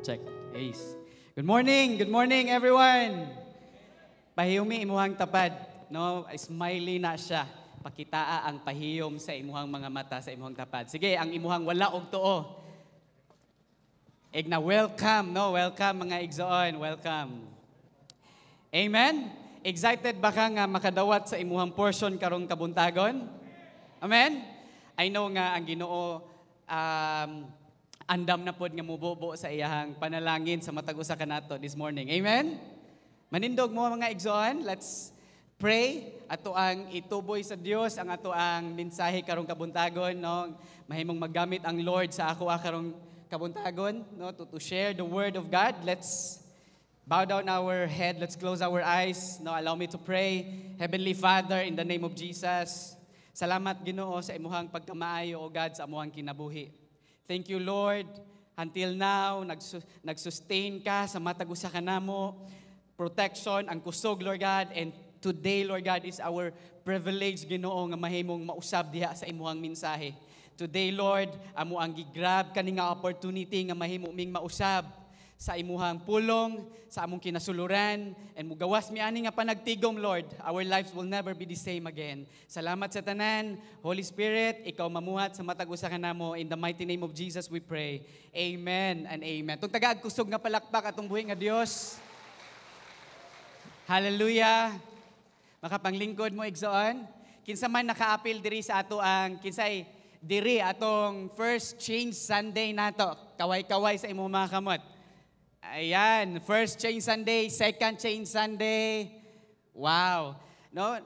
Check. Ace. Good morning, everyone. Pahiyumi imuhang tapad, no? Smiley na siya. Pakitaa ang pahiyom sa imuhang mga mata, sa imuhang tapad. Sige, ang imuhang wala og tuo. Igna welcome, no? Welcome, mga igsoon, welcome. Amen. Excited ba ka nga makadawat sa imuhang portion karong kabuntagon? Amen. I know nga ang Ginoo andam na pod nga mububo sa iyahang panalangin sa matag usa kanato this morning. Amen. Manindog mo, mga igsoon, let's pray. Ato ang ituboy sa Dios ang ato ang mensahe karong kabuntagon, no? Mahimong maggamit ang Lord sa ako karong kabuntagon, no, to share the word of God. Let's bow down our head, let's close our eyes. No, allow me to pray. Heavenly Father, in the name of Jesus, salamat, Ginoo, sa imuhang pagkamaayo, O God, sa amuhang kinabuhi. Thank you, Lord. Until now, nagsustain ka sa matag usa kanamo. Protection, ang kusog, Lord God. And today, Lord God, is our privilege, Ginoo, nga mahimong mausab diha sa imuhang mensahe. Today, Lord, amo ang gigrab kani nga opportunity nga mahimo ming mausab sa imuhang pulong, sa among kinasuluran, and mugawas mi ani nga panagtigom, Lord. Our lives will never be the same again. Salamat sa tanan. Holy Spirit, ikaw mamuhat sa matag usa kanamo. In the mighty name of Jesus we pray. Amen and amen. Tung tagaag kusog nga palakpak atong buhi nga Dios. Hallelujah. Makapanglingkod mo, igsoon. Kinsa man nakaapil diri sa ato ang kinsay diri atong first Change Sunday nato? Kaway-kaway sa imong mga kamot. Ayan, first Change Sunday, second Change Sunday. Wow. No?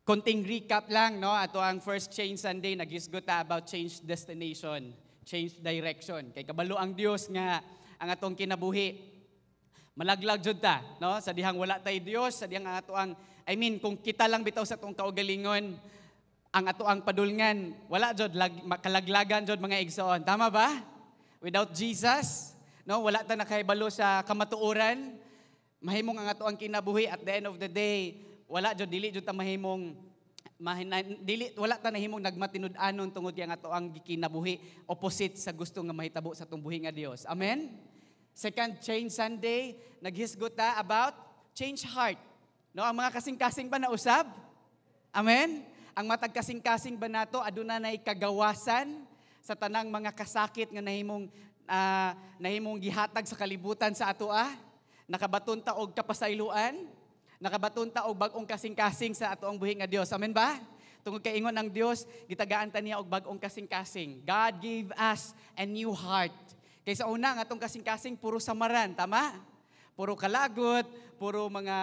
Konting recap lang, no? Ato ang first Change Sunday, naghisgot ta about change destination, change direction. Kay kabalo ang Dios nga ang atong kinabuhi malaglag jud ta, no? Sa dihang wala tay Dios, sa dihang ang ato ang, I mean, kung kita lang bitaw sa atong kaugalingon, ang ato ang padulngan, wala jud lag, kalaglagan jud, mga igsoon. Tama ba? Without Jesus, no, wala ta nakahibalo sa kamatuoran, mahimong ang ato ang kinabuhi at the end of the day, wala jud, dili jud ta mahimong mahina, dili, wala ta nahimong nagmatinud-anon tungod kay ang ato ang gikinabuhi opposite sa gusto nga mahitabo sa atong buhi nga Dios. Amen. Second Change Sunday, naghisgot ta about change heart. No, ang mga kasing-kasing ba nausab? Amen. Ang matag kasing-kasing ba nato aduna nay kagawasan sa tanang mga kasakit nga nahimong gihatag sa kalibutan sa atoa? Nakabaton ta og kapasayloan? Nakabaton ta og bag-ong kasing-kasing sa ato ang buhi nga Dios? Amen ba? Tungod kay ingon ang Dios, gitagaan ta niya og bag-ong kasing-kasing. God gave us a new heart. Kay sa una, ang atong kasing-kasing puro samaran, tama? Puro kalagot, puro mga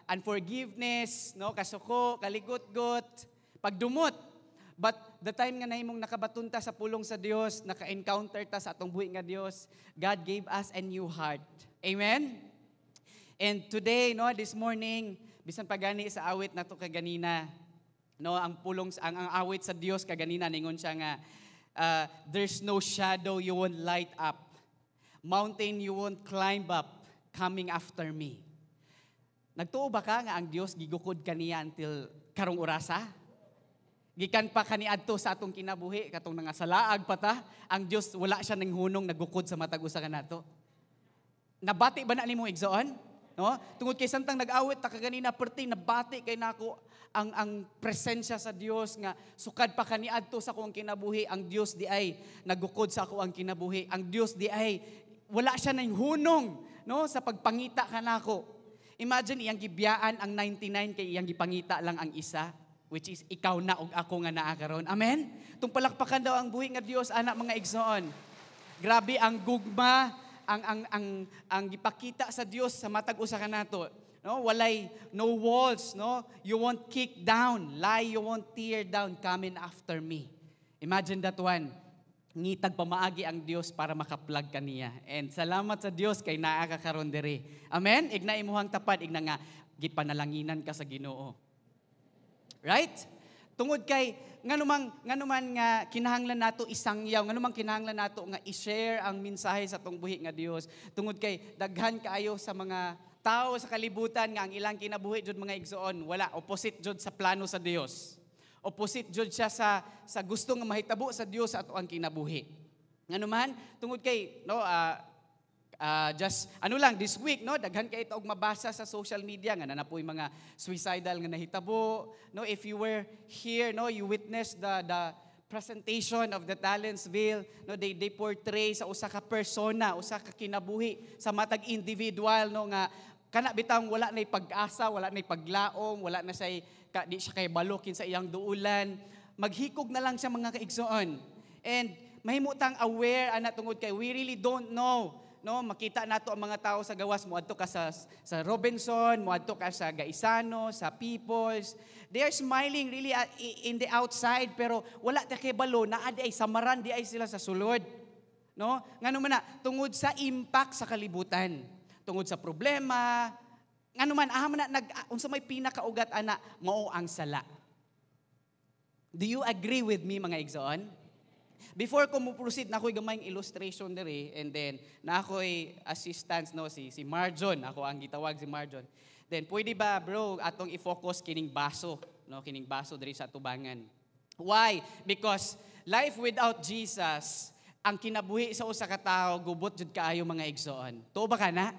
unforgiveness, no, kasuko, kaligot-got, pagdumot. But the time nga nahimong nakabaton ta sa pulong sa Dios, naka-encounter ta sa atong buhi nga Dios, God gave us a new heart. Amen? And today, no, this morning, bisan pa gani sa awit nato kaganina, no, ang pulong ang awit sa Dios kaganina, ningon siya nga there's no shadow you won't light up, mountain you won't climb up, coming after me. Nagtuo ba ka nga ang Dios gigukod kaniya until karong orasa? Gikan pa kaniadto sa atong kinabuhi, katong nangasalaag pa ta, ang Dios wala siya ning hunong, nagukod sa matag usa kanato. Nabati ba na nimo, igsoon? No? Tungod kay samtang nag-awit ta kaganina, perti nabati kay nako ang presensya sa Dios nga sukad pa kaniadto sa akong kinabuhi, ang Dios di ay nagukod sa ako ang kinabuhi. Ang Dios di ay wala siya ning hunong, no, sa pagpangita kanako. Imagine, iyang gibiyaan ang 99 kay iyang gipangita lang ang isa, which is ikaw na ug ako nga naa karon. Amen. Tung palakpakan daw ang buhi nga Dios ana, mga igsoon. Grabe ang gugma ang gipakita sa Dios sa matag usa kanato. No, walay no walls, no? You won't kick down, lie you won't tear down, coming after me. Imagine that one. Ngitag pamaagi ang Dios para makaplag kaniya. And salamat sa Dios kay naa ka karon diri. Amen. Igna imuhang tapad, igna nga gipanalanginan ka sa Ginoo. Right? Tungod kay nganuman nga kinahanglan nato isangyaw, nganuman kinahanglan nato nga i-share ang mensahe sa atong buhi nga Dios. Tungod kay daghan kaayo sa mga tao sa kalibutan nga ang ilang kinabuhi jud, mga igsoon, wala, opposite jud sa plano sa Dios. Opposite jud siya sa gusto nga mahitabo sa Dios sa ato ang kinabuhi. Nganuman, tungod kay no Just ano lang this week, no, daghan kay og mabasa sa social media nga naa poy mga suicidal nga nahitabo, no? If you were here, no, you witnessed the presentation of the Talentsville, no? They portray sa usa ka persona, usa ka kinabuhi sa matag individual, no, nga kana bitang wala nay pag-asa, wala nay paglaom, wala na siya ka, di siya kabalo kinsa iyang duulan, maghikog na lang siya, mga kaigsoon. And mahimo tang aware ana tungod kay we really don't know, no? Makita nato ang mga tao sa gawas. Moadto ka sa Robinson, moadto ka sa Gaisano, sa Peoples, they are smiling really in the outside, pero wala ta kabalo naa diay samaran diay sila sa sulod, no? Ngano man na? Tungod sa impact sa kalibutan, tungod sa problema. Ngano man aha man na nag unsa may pinakaugat ana? Mao ang sala. Do you agree with me, mga igsoon? Before ko mo proceed na ako'y gamayng illustration diri, and then na ako'y assistance, no, si si Marjon, ako ang gitawag si Marjon. Then pwede ba, bro, atong i-focus kining baso, no, kining baso diri sa tubangan? Why? Because life without Jesus, ang kinabuhi sa usa ka tawo gubot jud kaayo, mga igsoon. Tuo ba kana?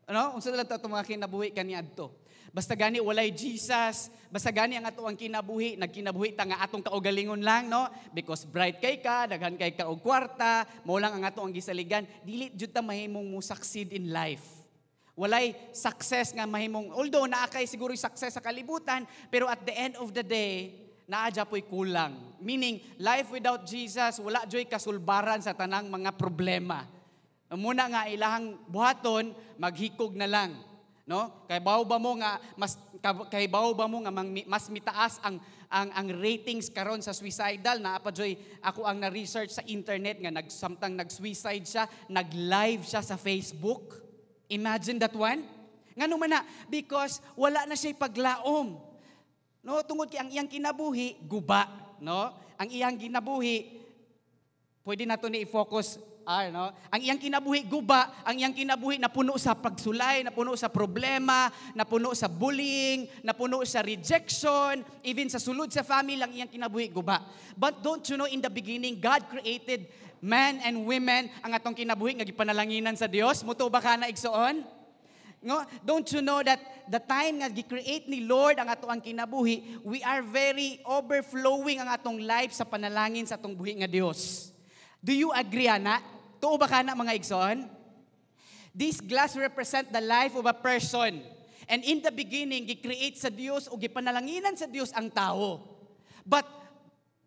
Ano? Unsa lang to mga kinabuhi kaniadto? Basta gani walay Jesus, basta gani ang ato ang kinabuhi, nagkinabuhi ta nga atong kaugalingon lang, no? Because bright kay ka, daghan kay ka og kwarta, mao lang ang ato ang gisaligan, dili jud ta mahimong mo succeed in life. Walay success nga mahimong, although naa kay siguro success sa kalibutan, pero at the end of the day, naa po'y kulang. Meaning, life without Jesus, wala joy kasulbaran sa tanang mga problema. Muna nga ilahang buhaton, maghikog na lang. No? Kay bawo ba mo nga mas mitaas ang ratings karon sa suicidal? Naa pa joy ako ang na-research sa internet nga nagsamtang nag-suicide siya, nag-live siya sa Facebook. Imagine that one. Ngano man na? Because wala na siya paglaom. No, tungod kay ang iyang kinabuhi guba, no? Ang iyang kinabuhi, pwede nato ni i-focus R, no? Ang iyang kinabuhi guba, ang iyang kinabuhi napuno sa pagsulay, napuno sa problema, napuno sa bullying, napuno sa rejection, even sa sulod sa family, ang iyang kinabuhi guba. But don't you know, in the beginning, God created man and women, ang atong kinabuhi nga gipanalanginan sa Dios? Mutuo ba ka na, igsoon? No? Don't you know that the time nga gi-create ni Lord ang ato ang kinabuhi, we are very overflowing ang atong life sa panalangin sa atong buhi nga Dios? Do you agree ana? Tuo ba kana, mga igsoon? This glass represent the life of a person. And in the beginning, gi-create sa Dios o gipanalanginan sa Dios ang tao. But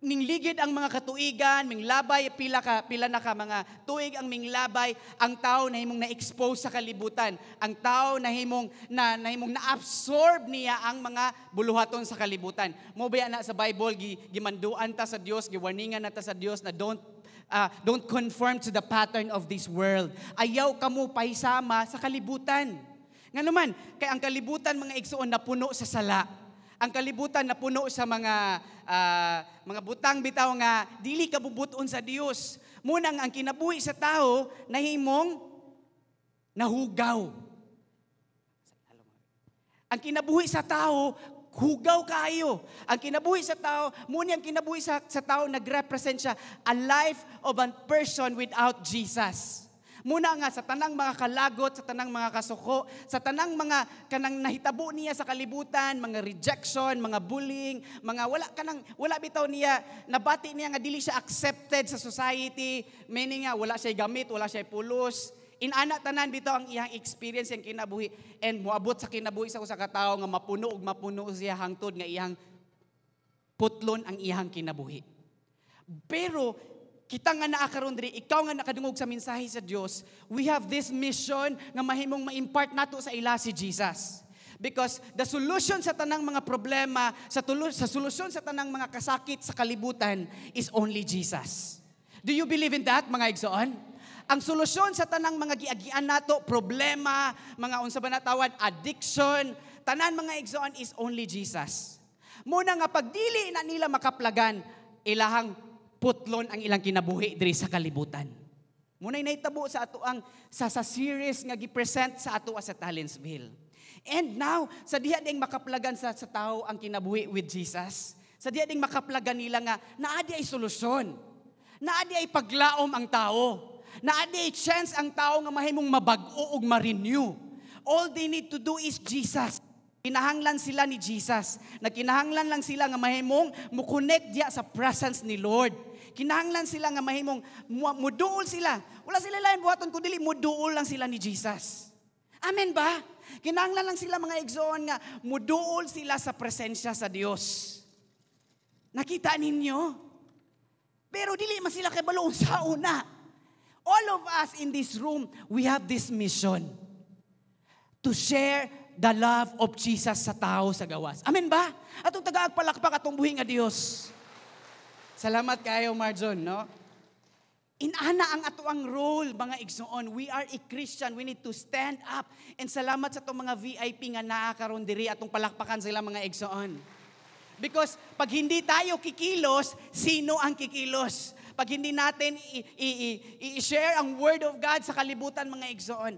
ningligid ang mga katuigan, minglabay pila na ka mga tuig ang minglabay, ang tao nahimong na-expose sa kalibutan. Ang tao nahimong na-absorb niya ang mga buluhaton sa kalibutan. Mao ba na sa Bible gimanduan ta sa Dios, giwarningan na ta sa Dios na don't conform to the pattern of this world. Ayaw kamo pahisama sa kalibutan. Ngano man, kay ang kalibutan, mga igsoon, napuno sa sala. Ang kalibutan napuno sa mga butang bitaw nga dili kabubuton sa Dios. Munang ang kinabuhi sa tao nahimong nahugaw. Ang kinabuhi sa tao hugaw kayo. Ang kinabuhi sa tao, muni ang kinabuhi sa tao nagrepresent siya a life of a person without Jesus. Muna nga sa tanang mga kalagot, sa tanang mga kasuko, sa tanang mga kanang nahitabo niya sa kalibutan, mga rejection, mga bullying, mga wala kanang wala bitaw niya nabati niya nga dili siya accepted sa society, meaning nga wala siya gamit, wala siya pulos. Inana tanan bitaw ang iyang experience, iyang kinabuhi, and moabot sa kinabuhi sa usa ka tawo nga mapuno ug mapuno siya hangtod nga iyang putlon ang iyang kinabuhi. Pero kita nga naa karon diri, ikaw nga nakadungog sa mensahe sa Dios, we have this mission nga mahimong ma-impart nato sa ila si Jesus. Because the solution sa tanang mga problema, sa solusyon sa tanang mga kasakit sa kalibutan is only Jesus. Do you believe in that, mga igsoon? Ang solusyon sa tanang mga giagian nato, problema, mga unsa ba natawad, addiction, tanan, mga igsoon, is only Jesus. Muna nga pagdili na nila makaplagan, ilahang putlon ang ilang kinabuhi diri sa kalibutan. Muna'y nahitabo sa ato ang sa series nga gi-present sa ato sa Talentsville. And now, sa diha ding makaplagan sa tao ang kinabuhi with Jesus, sa diha ding makaplagan nila nga naa diay solusyon. Naa diay paglaom ang tao. Naa diay chance ang tao nga mahimong mabag-o ug ma-renew. All they need to do is Jesus. Kinahanglan sila ni Jesus. Nagkinahanglan lang sila nga mahimong mo-connect diya sa presence ni Lord. Kinahanglan sila nga mahimong muduol sila. Wala sila lain buhaton kun dili muduol lang sila ni Jesus. Amen ba? Kinahanglan lang sila, mga igsoon, nga muduol sila sa presensya sa Dios. Nakita ninyo? Pero dili man sila kabalo sa una. All of us in this room, we have this mission to share the love of Jesus sa tao sa gawas. Amen ba? Atong tagaag palakpak atong buhi nga Dios. Salamat kayo, Marjon, no? Inana ang ato ang role, mga igsoon. We are a Christian. We need to stand up. And salamat sa atong mga VIP nga naa karon diri, atong palakpakan sila, mga igsoon. Because pag hindi tayo kikilos, sino ang kikilos? Pag hindi natin i-share ang Word of God sa kalibutan, mga igsoon,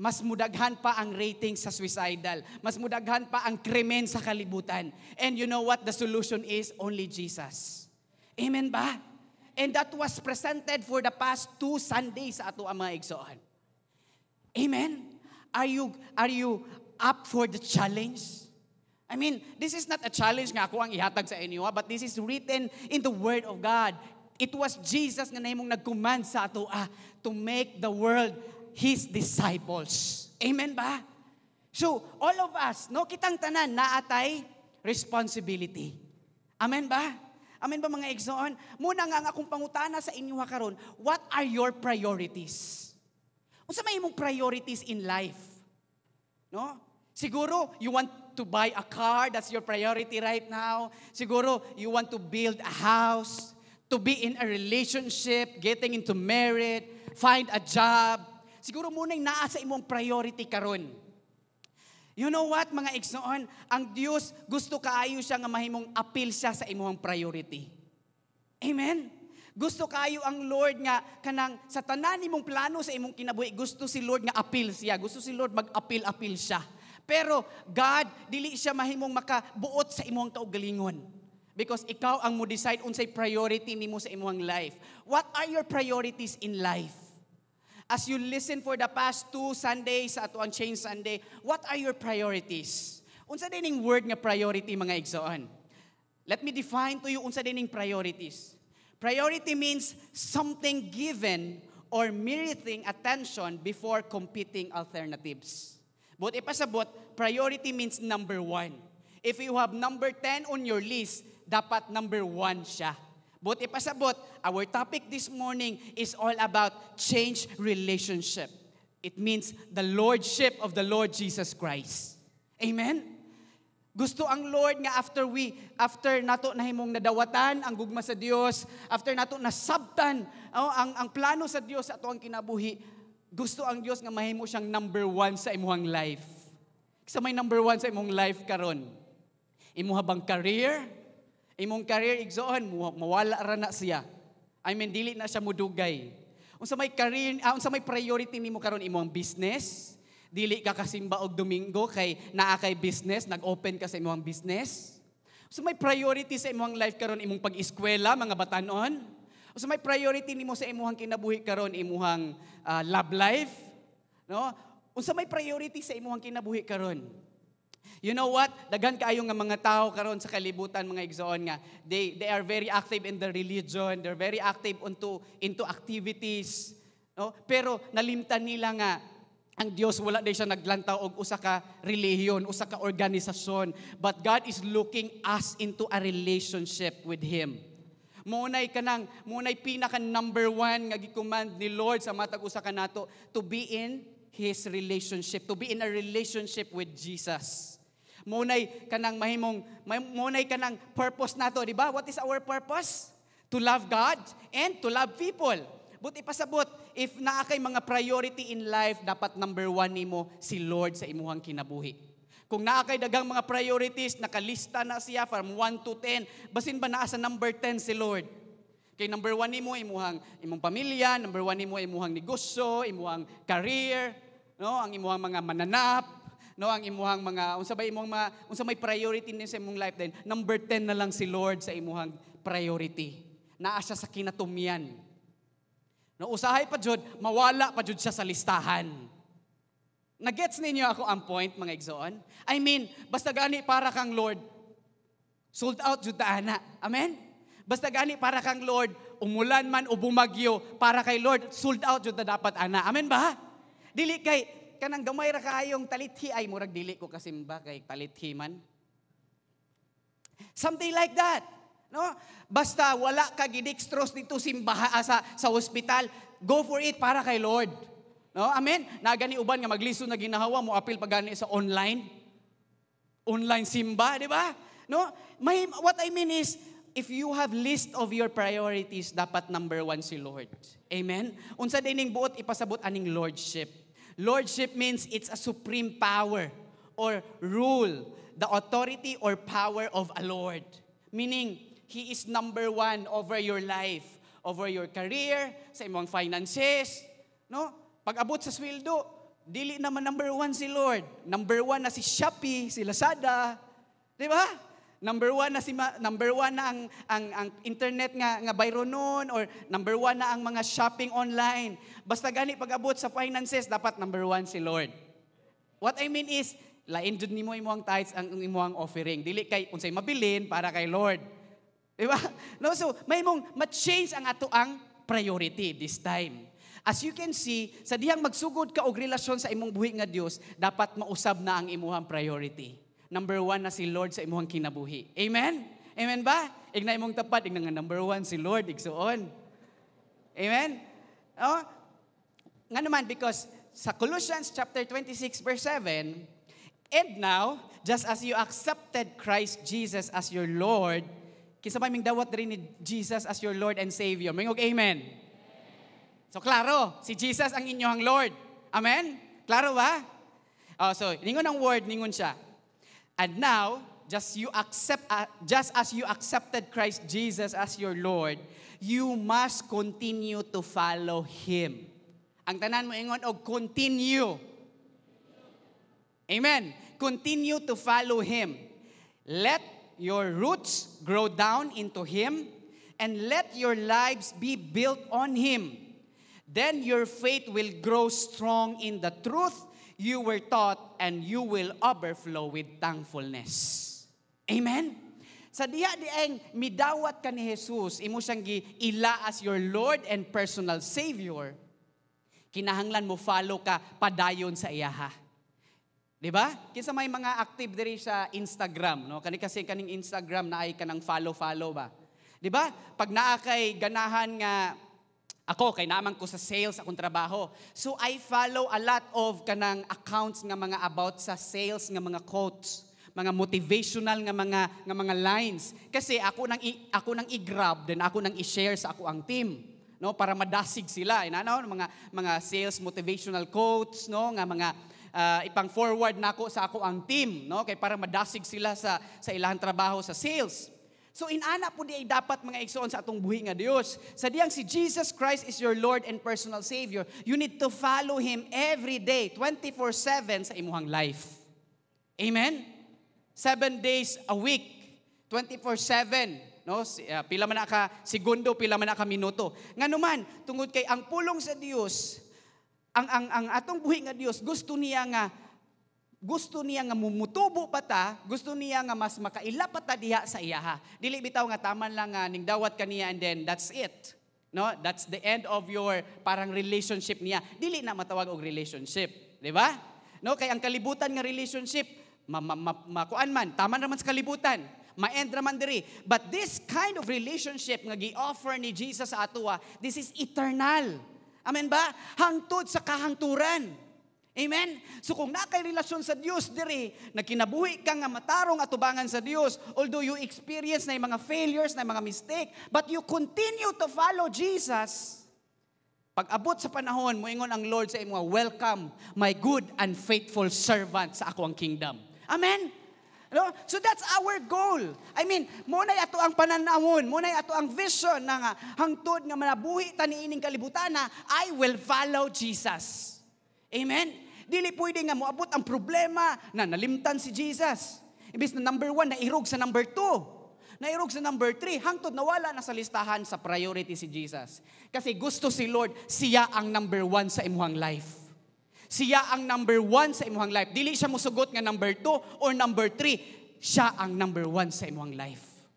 mas mudaghan pa ang rating sa suicidal. Mas mudaghan pa ang krimen sa kalibutan. And you know what the solution is? Only Jesus. Amen ba? And that was presented for the past 2 Sundays sa ato ang mga igsoon. Amen? Are you up for the challenge? I mean, this is not a challenge nga ako ang ihatag sa inyo, but this is written in the Word of God. It was Jesus nga nahimong nag-command sa ato to make the world His disciples. Amen ba? So, all of us, no, kitang tanan, naa tay responsibility. Amen ba? Amen ba, mga igsoon? Muna nga ang akong pangutana sa inyo karon, what are your priorities? Unsa may imong priorities in life? No? Siguro you want to buy a car, that's your priority right now. Siguro you want to build a house, to be in a relationship, getting into marriage, find a job. Siguro muna yung naa sa imong priority karon. You know what, mga igsoon? Ang Dios gusto kaayo siya nga mahimong apil siya sa imong priority. Amen? Gusto kaayo ang Lord nga kanang sa tanan nimong plano sa imong kinabuhi, gusto si Lord nga apil siya. Gusto si Lord mag-apil-apil siya. Pero God, dili siya mahimong makabuot sa imong kaugalingon. Because ikaw ang mo decide unsay priority nimo sa imong life. What are your priorities in life? As you listen for the past 2 Sundays sa ato ang Change Sunday, what are your priorities? Unsa diay ning word nga priority, mga igsoon? Let me define to you unsa diay ning priorities. Priority means something given or meriting attention before competing alternatives. But ipasabot, priority means number one. If you have number 10 on your list, dapat number one siya. But ipasabot, our topic this morning is all about change relationship. It means the lordship of the Lord Jesus Christ. Amen? Gusto ang Lord nga after nato nahimong nadawatan ang gugma sa Dios, after nato nasabtan, oh, ang plano sa Dios sa ato ang kinabuhi, gusto ang Dios nga mahimo siyang number one sa imong life. Sa may number one sa imong life karon? Imuha bang career? Imong career, igsoon, mawala ra na siya. I mean, dili na siya mudugay. Unsa may priority nimo karon, imong business? Dili ka kasimba og Domingo kay naa kay business, nag-open ka sa imong business. Unsa may priority sa imong life karon, imong pag-eskwela, mga batanon? Unsa may priority nimo sa imong kinabuhi karon, imong love life? No? Unsa may priority sa imong kinabuhi karon? You know what? Daghan kaayo nga mga tao karon sa kalibutan, mga igsoon, nga they are very active in the religion, they're very active into activities, no? Pero nalimtan nila nga ang Dios wala diay siya naglantaw og usa ka relihiyon, usa ka organisasyon, but God is looking us into a relationship with Him. Muna'y pinaka number one nga gi-command ni Lord sa matag usa ka nato to be in His relationship, to be in a relationship with Jesus. Muna'y kanang mahimong muna'y kanang purpose nato, di ba? What is our purpose? To love God and to love people. But ipasabot, if naa kay mga priority in life, dapat number one nimo si Lord sa imuhang kinabuhi. Kung naa kay daghang mga priorities, nakalista na siya from 1 to 10, basin ba naa sa number 10 si Lord? Kay number 1 nimo imuhang imong pamilya, number 1 nimo imuhang negosyo, imuhang career, no, ang imuhang mga mananap, no, ang imuhang mga unsa ba imong mga unsa may priority ni sa imong life, then number 10 na lang si Lord sa imuhang priority. Naa siya sa kinatumyan. No, usahay pa jud, mawala pa jud siya sa listahan. Nagets ninyo ako ang point, mga igsoon? I mean, basta gani para kang Lord, sold out jud ta ana. Amen? Basta gani para kang Lord, umulan man o bumagyo, para kay Lord, sold out jud ta dapat ana. Amen ba? Dili kay kanang gamay ra kaayong talithi, ay, murag dili ko kasimba kay talithi man. Something like that. No? Basta wala ka gidextrose dito simbaha sa hospital, go for it para kay Lord. No? Amen. Naa gani uban nga maglisod na ginahawa mo apil pa gani sa online. Online simba, di ba? No? What I mean is, if you have list of your priorities, dapat number one si Lord. Amen? Unsa dining buot ipasabot aning lordship? Lordship means it's a supreme power or rule, the authority or power of a Lord. Meaning, He is number one over your life, over your career, sa imong finances, no? Pag abot sa sweldo, dili naman number one si Lord. Number one na si Shopee, si Lazada. Di ba? Number one na ang internet nga bayronon or number one na ang mga shopping online. Basta gani pag abot sa finances, dapat number one si Lord. What I mean is, lain jud nimo imong tithes, ang imong offering. Dili kay unsay mabilin para kay Lord. Di ba? No, so may mong ma-change ang ato ang priority this time. As you can see, sa dihang magsugod ka og relasyon sa imong buhi nga Dios, dapat mausab na ang imuhang priority. Number one na si Lord sa imuhang kinabuhi. Amen? Amen ba? Igna imong tapat, igna nga number one si Lord, igsuon. Amen? Oh? Nga naman, because sa Colossians chapter 26 verse 7, "And now, just as you accepted Christ Jesus as your Lord," kinsa may mingdawat diri ni Jesus as your Lord and Savior? Mingog amen. So klaro, si Jesus ang inyong Lord. Amen? Klaro ba? Oh, so ningon ang word, ningon siya. "And now, just as you accepted Christ Jesus as your Lord, you must continue to follow Him." Ang tanan mo ingon og continue. Amen. Continue to follow Him. "Let your roots grow down into Him and let your lives be built on Him. Then your faith will grow strong in the truth you were taught and you will overflow with thankfulness." Amen? Sa diha dieng midawat ka ni Jesus, imo siyang ila as your Lord and personal Savior, kinahanglan mo follow ka padayon sa iyaha. Di ba? Kinsa may mga active diri sa Instagram, no? Kani kasi kaning Instagram na ay kanang follow-follow ba? Di ba? Pag naa kay ganahan nga, ako kay naman ko sa sales akong trabaho. So I follow a lot of kanang accounts nga mga about sa sales nga mga quotes, mga motivational nga mga lines kasi ako nang i-grab, then ako nang i-share sa ako ang team, no, para madasig sila ina, no, mga sales motivational quotes, no, nga mga ipang forward nako sa ako ang team, no, kay para madasig sila sa ilang trabaho sa sales. So inana po di ay dapat, mga igsoon, sa atong buhi nga Dios. Sa diyang si Jesus Christ is your Lord and personal Savior, you need to follow Him every day, 24/7 sa imuhang life. Amen? 7 days a week, 24/7, no? Pila man na ka segundo, pila man na ka minuto. Ngano man, tungod kay ang pulong sa Dios, ang atong buhi nga Dios, gusto niya nga mumutubo pa ta, gusto niya nga mas makaila pa ta diha sa iyaha. Dili bitaw nga taman lang nga ningdawat kaniya and then that's it. No, that's the end of your parang relationship niya. Dili na matawag og relationship, di ba? No, kay ang kalibutan nga relationship, ma, ma, ma, makuan man, taman raman sa kalibutan. Ma-end raman diri. But this kind of relationship nga gi-offer ni Jesus sa atoa, this is eternal. Amen ba? Hangtod sa kahangturan. Amen? So kung naa kay relasyon sa Dios diri, nagkinabuhi ka nga matarong atubangan sa Dios, although you experience na yung mga failures, na yung mga mistake, but you continue to follow Jesus, pag abot sa panahon, moingon ang Lord sa imo, "Welcome, my good and faithful servant, sa ako ang kingdom." Amen? No? So that's our goal. I mean, mo na ato ang pananawon, mo na ato ang vision na nga hangtod nga manabuhi ta niining kalibutan na I will follow Jesus. Amen? Dili pwede nga moabot ang problema na nalimtan si Jesus. Imbis na number one, nairog sa number two. Nairog sa number 3, hangtod nawala na sa listahan sa priority si Jesus. Kasi gusto si Lord, siya ang number 1 sa imuhang life. Siya ang number 1 sa imuhang life. Dili siya musugot nga number 2 or number 3. Siya ang number 1 sa imuhang life.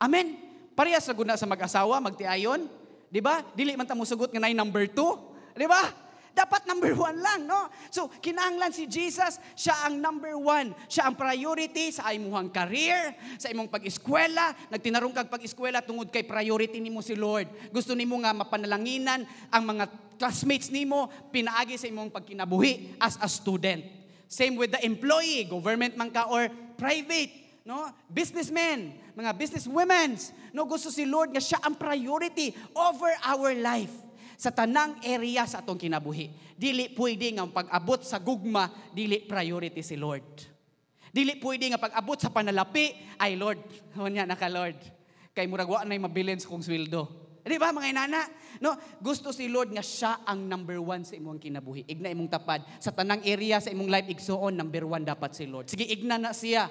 Amen? Parehas sa guna sa mag-asawa, magtiayon. Di ba? Dili man ta musugot nga nay number 2. Di ba? Dapat number 1 lang, no? So, kinahanglan si Jesus, siya ang number 1. Siya ang priority sa imong career, sa imong pag-eskwela. Nagtinarong kag pag-eskwela tungod kay priority nimo si Lord. Gusto nimo nga mapanalanginan ang mga classmates nimo pinaagi sa imong pagkinabuhi as a student. Same with the employee, government man ka or private, no? Businessmen, mga businesswomen, no, gusto si Lord nga siya ang priority over our life sa tanang area sa atong kinabuhi. Dili pwede nga pag-abot sa gugma, dili priority si Lord. Dili pwede nga pag-abot sa panalapi, ay Lord, unya na ka Lord. Kay murag wa na'y mabilin sa kong sweldo. Di ba mga inana? No, gusto si Lord nga siya ang number 1 sa imong kinabuhi. Igna imong tapad sa tanang area sa imong life, igsuon, number 1 dapat si Lord. Sige, igna na siya.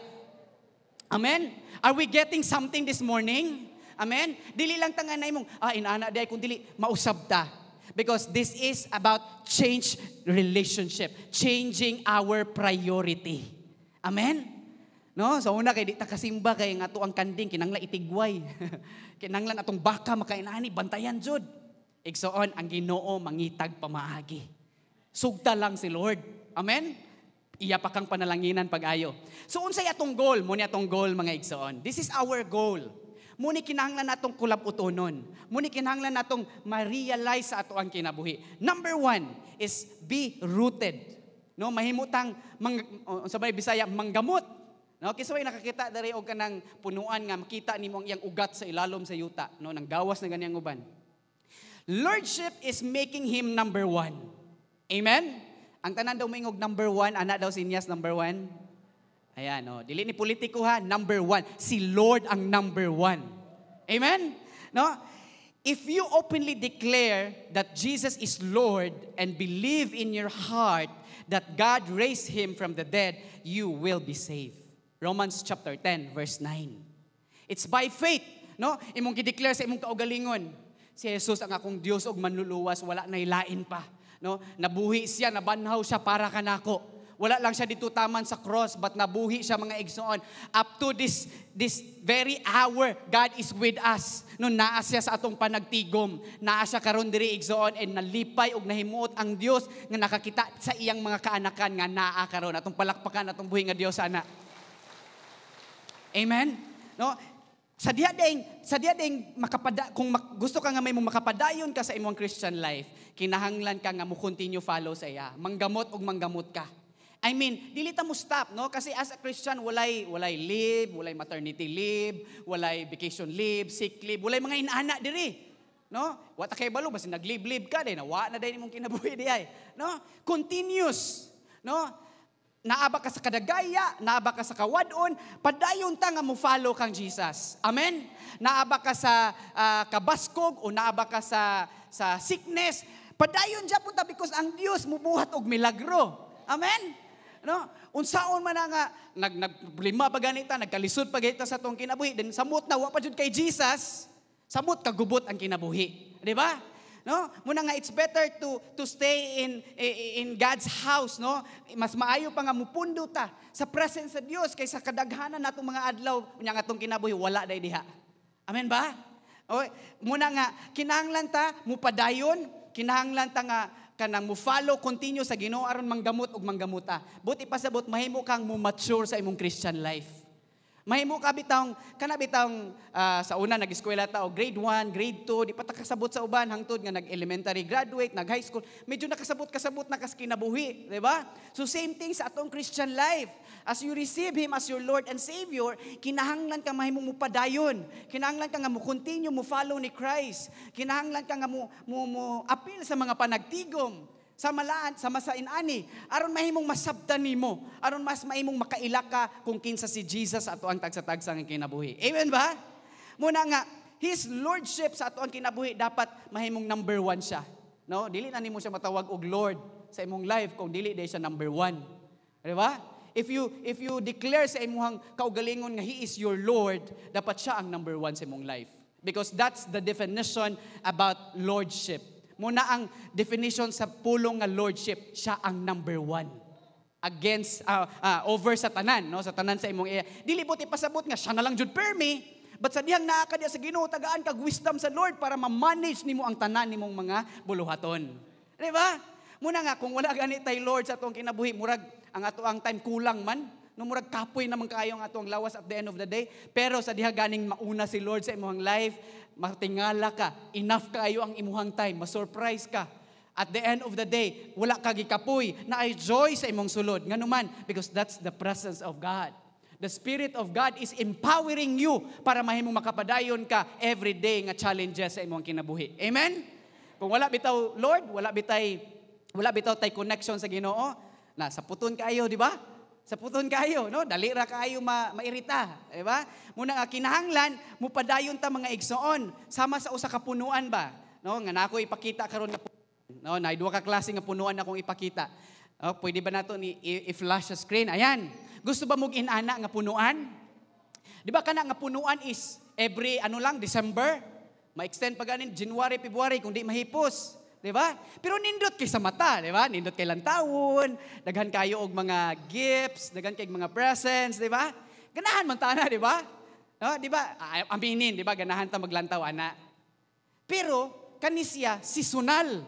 Amen? Are we getting something this morning? Amen? Dili lang tanga na imong, inana di ay, kung dili, mausab ta. Because this is about change relationship, changing our priority. Amen? No? So una kay di ta kasimba kay nga ato ang kanding kinanglan itigway. Kinanglan atong baka makainani bantayan jud. Igsoon ang Ginoo mangitag pamaagi. Sugta lang si Lord. Amen? Iya pa kang panalanginan pag-ayo. So unsay atong goal? Mo ni atong goal, mga igsoon. This is our goal. Muni kinahanglan natong kulab-utonon. Muni kinahanglan natong ma-realize sa ato ang kinabuhi. Number 1 is be rooted. No, mahimutang mang, sa may Bisaya manggamot. No, kinsa may nakakita diri og kanang punuan nga makita nimo ang iyang ugat sa ilalom sa yuta, no, nang gawas na ganiyang uban. Lordship is making him number 1. Amen? Ang tanan daw moingog number 1, ana daw si Nias number 1. Ayan, oh, dili ni politiko ha, number 1. Si Lord ang number 1. Amen? No? If you openly declare that Jesus is Lord and believe in your heart that God raised him from the dead, you will be saved. Romans chapter 10 verse 9. It's by faith, no? Imong gideclare sa imong kaugalingon, si Jesus ang akong Dios ug manluluwas, wala nay lain pa, no? Nabuhi siya, nabanhaw siya para kanako. Wala lang siya dito taman sa cross, but nabuhi siya, mga igsoon. Up to this very hour, God is with us. No, naa siya sa atong panagtigom. Naa siya karon diri, igsoon, and nalipay og nahimuot ang Dios nga nakakita sa iyang mga kaanakan nga naa karon. Atong palakpakan atong buhi nga Dios ana. Amen. No? Sa diha ding makapada kung gusto ka nga may mong makapadayon ka sa imong Christian life, kinahanglan ka nga mo continue follow sa iya. Manggamot og manggamot ka. I mean, dili ta mo stop, no? Kasi as a Christian, walay leave, walay maternity leave, walay vacation leave, sick leave, walay mga inana diri. No? Wa ta kay balo basta nag-leave-leave ka day, nawa na day nimong kinabuhi di ay. No? Continuous, no? Naa ba ka sa kadagaya, naa ba ka sa kawadon, padayon ta nga mo follow kang Jesus. Amen? Naa ba ka sa kabaskog o naa ba ka sa sickness, padayon japon ta because ang Dios mubuhat og milagro. Amen? No? Unsaon man na nga nagproblema pa ganita, nagkalisod pa ganita sa atong kinabuhi, then samot na wa pa jud kay Jesus, samot kagubot ang kinabuhi. Di ba? No? Muna nga it's better to stay in God's house, no? Mas maayo pa nga mupundo ta sa presence sa Dios kaysa kadaghanan natong mga adlaw unya nga atong kinabuhi wala day diha. Amen ba? O, muna nga kinahanglan ta mupadayon, kinahanglan ta nga kanang mo follow continue sa Ginoo aron manggamot og manggamuta. Buti pasabot mahimo kang mo mature sa imong Christian life. Mahimo ka bitawng kana bitawng sa una nag-eskwela ta og grade 1, grade 2, di pa ta kasabot sa uban hangtod nga nag-elementary graduate, nag-high school, medyo nakasabot-kasabot na kas kinabuhi, di ba? So same thing sa atong Christian life. As you receive Him as your Lord and Savior, kinahanglan ka mahimong mupadayon. Kinahanglan ka nga mo continue mo follow ni Christ. Kinahanglan ka nga mo apil sa mga panagtigom sa malaan, sa masain-ani, aron mahimong masabtan nimo, aron mas mahimong makaila ka kung kinsa si Jesus ato ang tagsa-tagsa nga kinabuhi. Amen ba? Muna nga, His Lordship sa ato ang kinabuhi dapat mahimong number 1 siya. No? Dili na nimo siya matawag og Lord sa imong life kung dili day siya number 1. Di ba? If you declare sa imuhang kaugalingon nga He is your Lord, dapat siya ang number one sa imong life. Because that's the definition about lordship. Mao na ang definition sa pulong nga lordship, siya ang number one against over sa tanan, no, sa tanan sa imong iya. Dili buot ipasabot nga siya na lang jud permi, but sa dihang naa ka diya sa Ginoo, tagaan kag wisdom sa Lord para ma-manage nimo ang tanan nimong mga buluhaton, di ba? Mao na nga kung wala gani tay Lord sa atong kinabuhi, murag ang ato ang time kulang man, no, murag kapoy naman kaayo ang atong lawas at the end of the day. Pero sa diha ganing mauna si Lord sa imong life, matingala ka, enough kaayo ang imuhang time, ma-surprise ka. At the end of the day, wala ka gikapoy, naay joy sa imong sulod. Ngano man? Because that's the presence of God. The Spirit of God is empowering you para mahimong makapadayon ka every day nga challenges sa imong kinabuhi. Amen? Kung wala bitaw Lord, wala bitaw tay connection sa Ginoo, na saputon kaayo, di ba? Saputon kaayo, no? Dali ra kaayo mairita, di ba? Mao na nga kinahanglan mupadayon ta, mga igsoon, sama sa usa ka punuan ba? No, nga nako ipakita karon nga, no, naay duha ka klase nga punuan akong ipakita. Oh, pwede ba nato ni i-flash sa screen? Ayan. Gusto ba mong inana nga punuan? Di ba kana nga punuan is every ano lang, December? Ma-extend pa ganin January, February kung di mahipos. Di ba? Pero nindot kay sa mata, di ba? Nindot kay lantawon, daghan kayo og mga gifts, daghan kay mga presents, di ba? Ganahan man ta ana, di ba? No, di ba? Aminin, di ba? Ganahan ta maglantaw ana. Pero kani siya seasonal.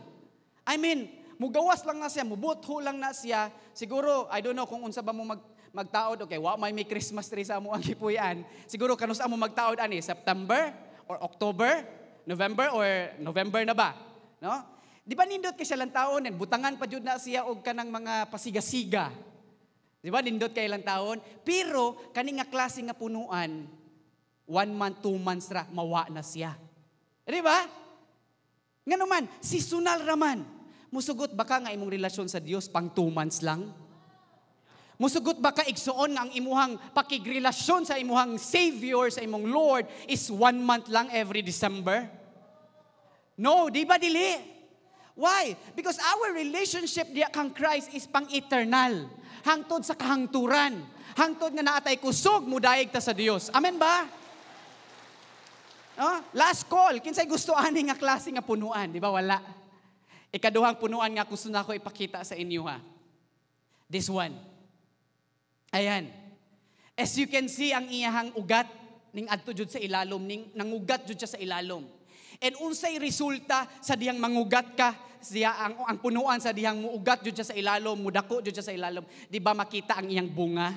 I mean, mugawas lang na siya, mubutho lang na siya. Siguro, I don't know kung unsa ba mo magtaod, okay, wa may Christmas tree sa amo ang gipuy-an. Siguro kanus-a mo magtaod ani, September or October, November or November na ba? No? Di ba nindot kay siya lantawon, and butangan pa jud na siya og kanang mga pasigasiga. Di ba nindot kay lantawon? Pero kani nga klase nga punuan, one month, 2 months ra, mawa na siya. Di ba? Ngano man, seasonal raman. Musugot ba ka nga imong relasyon sa Dios pang 2 months lang? Musugot ba ka, igsuon, nga ang imuhang pakigrelasyon sa imuhang Savior, sa imong Lord, is one month lang every December? No, di ba dili? Why? Because our relationship diya kang Christ is pang eternal. Hangtod sa kahangturan. Hangtod nga naa tay kusog, mudayeg ta sa Dios. Amen ba? No? Last call. Kinsay gusto ani nga klase nga punuan? Di ba wala? Ikaduhang punuan nga gusto na ako ipakita sa inyo ha. This one. Ayan. As you can see, ang iyahang ugat ning adto jud sa ilalom, ning nangugat jud siya sa ilalom. And unsay resulta sa dihang mangugat ka, siya ang punuan sa dihang muugat jud siya sa ilalom, mudako jud siya sa ilalom, di ba makita ang iyang bunga?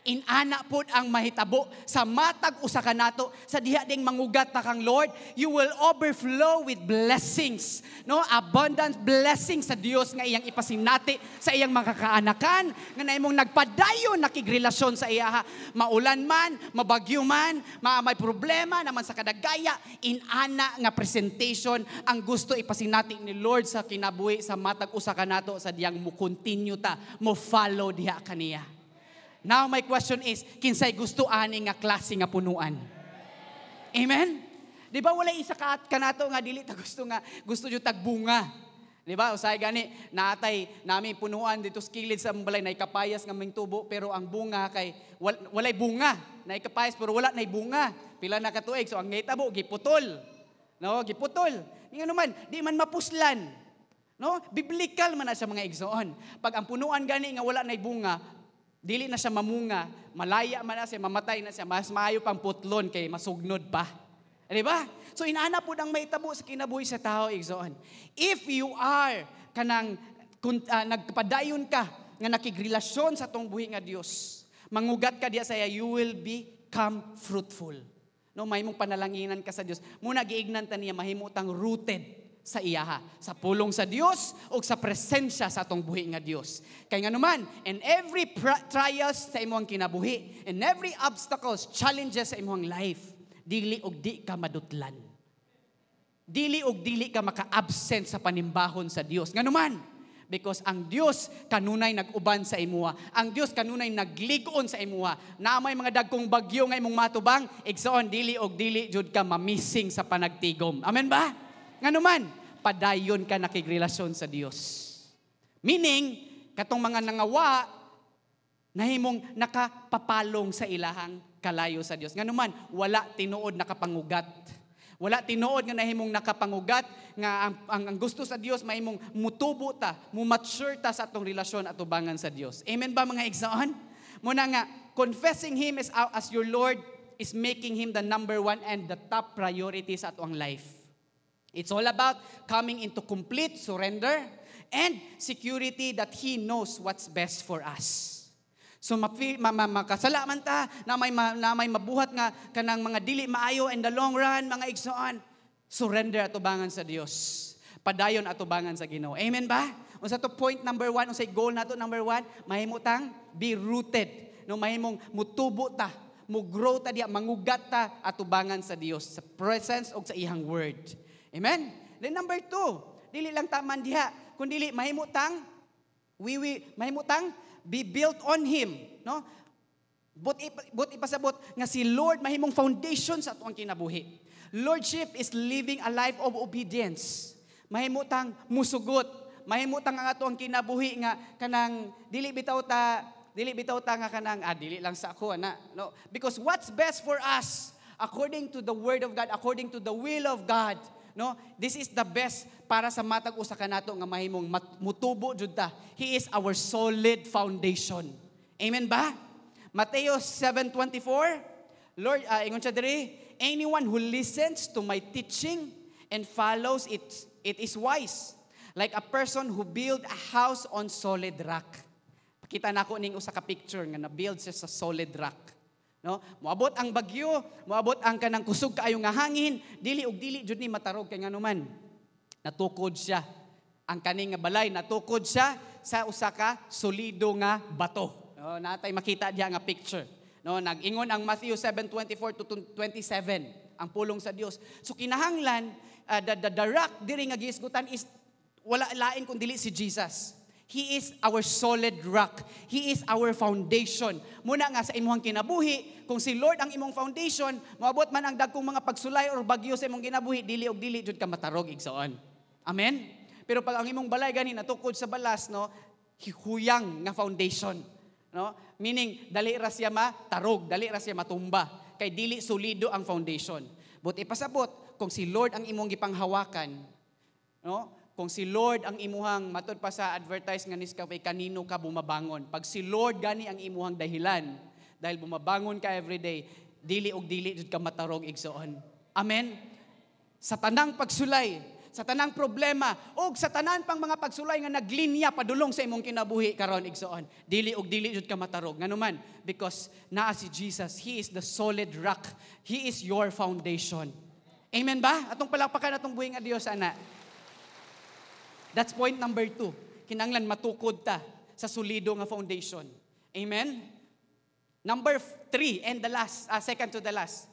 Inana pod ang mahitabo sa matag usa ka nato sa diha ding mangugat ta kang Lord, you will overflow with blessings, no, abundant blessings sa Dios nga iyang ipasinati sa iyang mga kaanakan nga naimong nagpadayon nakigrelasyon sa iya. Maulan man, mabagyo man, may problema naman sa kadagaya, inana nga presentation ang gusto ipasinati ni Lord sa kinabuhi sa matag usa ka nato sa diyang mo continue ta mo follow diha kaniya. Now my question is, kinsay gusto ani nga klase nga punuan? Amen? Di ba wala isa ka kanato nga dili ta gusto nga gusto jud tag bunga? Di ba? Usahay gani naatay nami punuan dito sa kilid sa among balay, nay kapayas nga ming tubo pero ang bunga kay walay bunga. Nay kapayas pero wala nay bunga. Pila na ka tuig, so ang ngitabo giputol. No, giputol. Ngano man, di man mapuslan. No? Biblical man na siya, mga igsoon. Pag ang punuan gani nga wala nay bunga, dili na siya mamunga, malaya man na siya, mamatay na siya, mas maayo pang putlon kay masugnod pa. Di ba? So inana po ang mahitabo sa kinabuhi sa tao, igsoon. If you are kanang kun, nagpadayon ka nga nakigrelasyon sa tong buhi nga Dios, mangugat ka diya saya, you will become fruitful. No, mahimong panalanginan ka sa Dios. Mao na giignan ta niya mahimo tang rooted sa iyaha, sa pulong sa Dios o sa presensya sa atong buhi nga Dios. Kay nganuman, in every trials sa imong kinabuhi, in every obstacles, challenges sa imong life, dili og di ka madutlan. Dili og dili ka maka-absent sa panimbahon sa Dios. Nganuman, because ang Dios kanunay nag-uban sa imuha. Ang Dios kanunay naglig-on sa imuha. Na may mga dagkong bagyo nga imong matubang, igsoon, dili og dili jud ka mamising sa panagtigom. Amen ba? Nganuman, padayon ka nakigrelasyon sa Dios. Meaning, katong mga nangawa, Nahimong nakapapalong sa ilahang kalayo sa Dios. Nganuman, wala tinuod nakapangugat. Wala tinuod nga nahimong nakapangugat nga ang gusto sa Dios, mahimong mutubo ta, mu-mature ta sa atong relasyon atubangan sa Dios. Amen ba, mga igsoon? Muna nga confessing Him as your Lord is making Him the number one and the top priority sa atong life. It's all about coming into complete surrender and security that He knows what's best for us. So makasala man ta, na may mabuhat nga kanang mga dili maayo in the long run, mga igsoon, surrender atubangan sa Dios. Padayon atubangan sa Ginoo. Amen ba? Unsa to point number one, unsay goal nato number one, mahimo tang be rooted. No, mahimong mutubo ta, mo grow ta diya, mangugat ta atubangan sa Dios, sa presence og sa iyang word. Amen? Then number two, dili lang taman diha, kun dili mahimo tang we mahimo tang be built on Him, no? But ipasabot nga si Lord mahimong foundation sa atong kinabuhi. Lordship is living a life of obedience. Mahimo tang musugot, mahimo tang ang atong kinabuhi nga kanang dili bitaw ta nga kanang dili lang sa ako ana, no? Because what's best for us according to the word of God, according to the will of God, no? This is the best para sa matag usa kanato nga mahimong mutubo jud ta. He is our solid foundation. Amen ba? Mateo 7:24, Lord, ingon siya diri, "Anyone who listens to my teaching and follows it, it is wise, like a person who build a house on solid rock." Pakita nako ning usa ka picture nga na-build siya sa solid rock. No? Moabot ang bagyo, moabot ang kanang kusog kaayo nga hangin, dili og dili jud ni matarog kay nganuman natukod siya. Ang kaning nga balay, natukod siya sa usa ka solido nga bato. No, natay makita diha nga picture. No, nag-ingon ang Matthew 7:24 to 27, ang pulong sa Dios. So kinahanglan the rock diri nga gihisgutan is wala lain kun dili si Jesus. He is our solid rock. He is our foundation. Muna nga sa imong kinabuhi, kung si Lord ang imong foundation, moabot man ang dagkong mga pagsulay or bagyo sa imong kinabuhi, dili og dili jud ka matarog, igsoon. Amen? Pero pag ang imong balay gani natukod sa balas, no, huyang nga foundation. No? Meaning, dali ra siya matarog, dali ra siya matumba. Kay dili solido ang foundation. But ipasabot, kung si Lord ang imong gipanghawakan, no? Kung si Lord ang imuhang, matud pa sa advertise nga Nescafe, "Kanino ka bumabangon?" Pag si Lord gani ang imuhang dahilan, dahil bumabangon ka everyday, dili og dili jud ka matarog, igsoon. Amen? Sa tanang pagsulay, sa tanang problema, og sa tanan pang mga pagsulay nga naglinya padulong sa imong kinabuhi karon, igsoon, dili og dili jud ka matarog. Nganuman, because naa si Jesus, He is the solid rock. He is your foundation. Amen ba? Atong palakpakan atong buhi nga Dios ana. That's point number two. Kinanglan matukod ta sa solido nga foundation. Amen? Number three and the last, second to the last.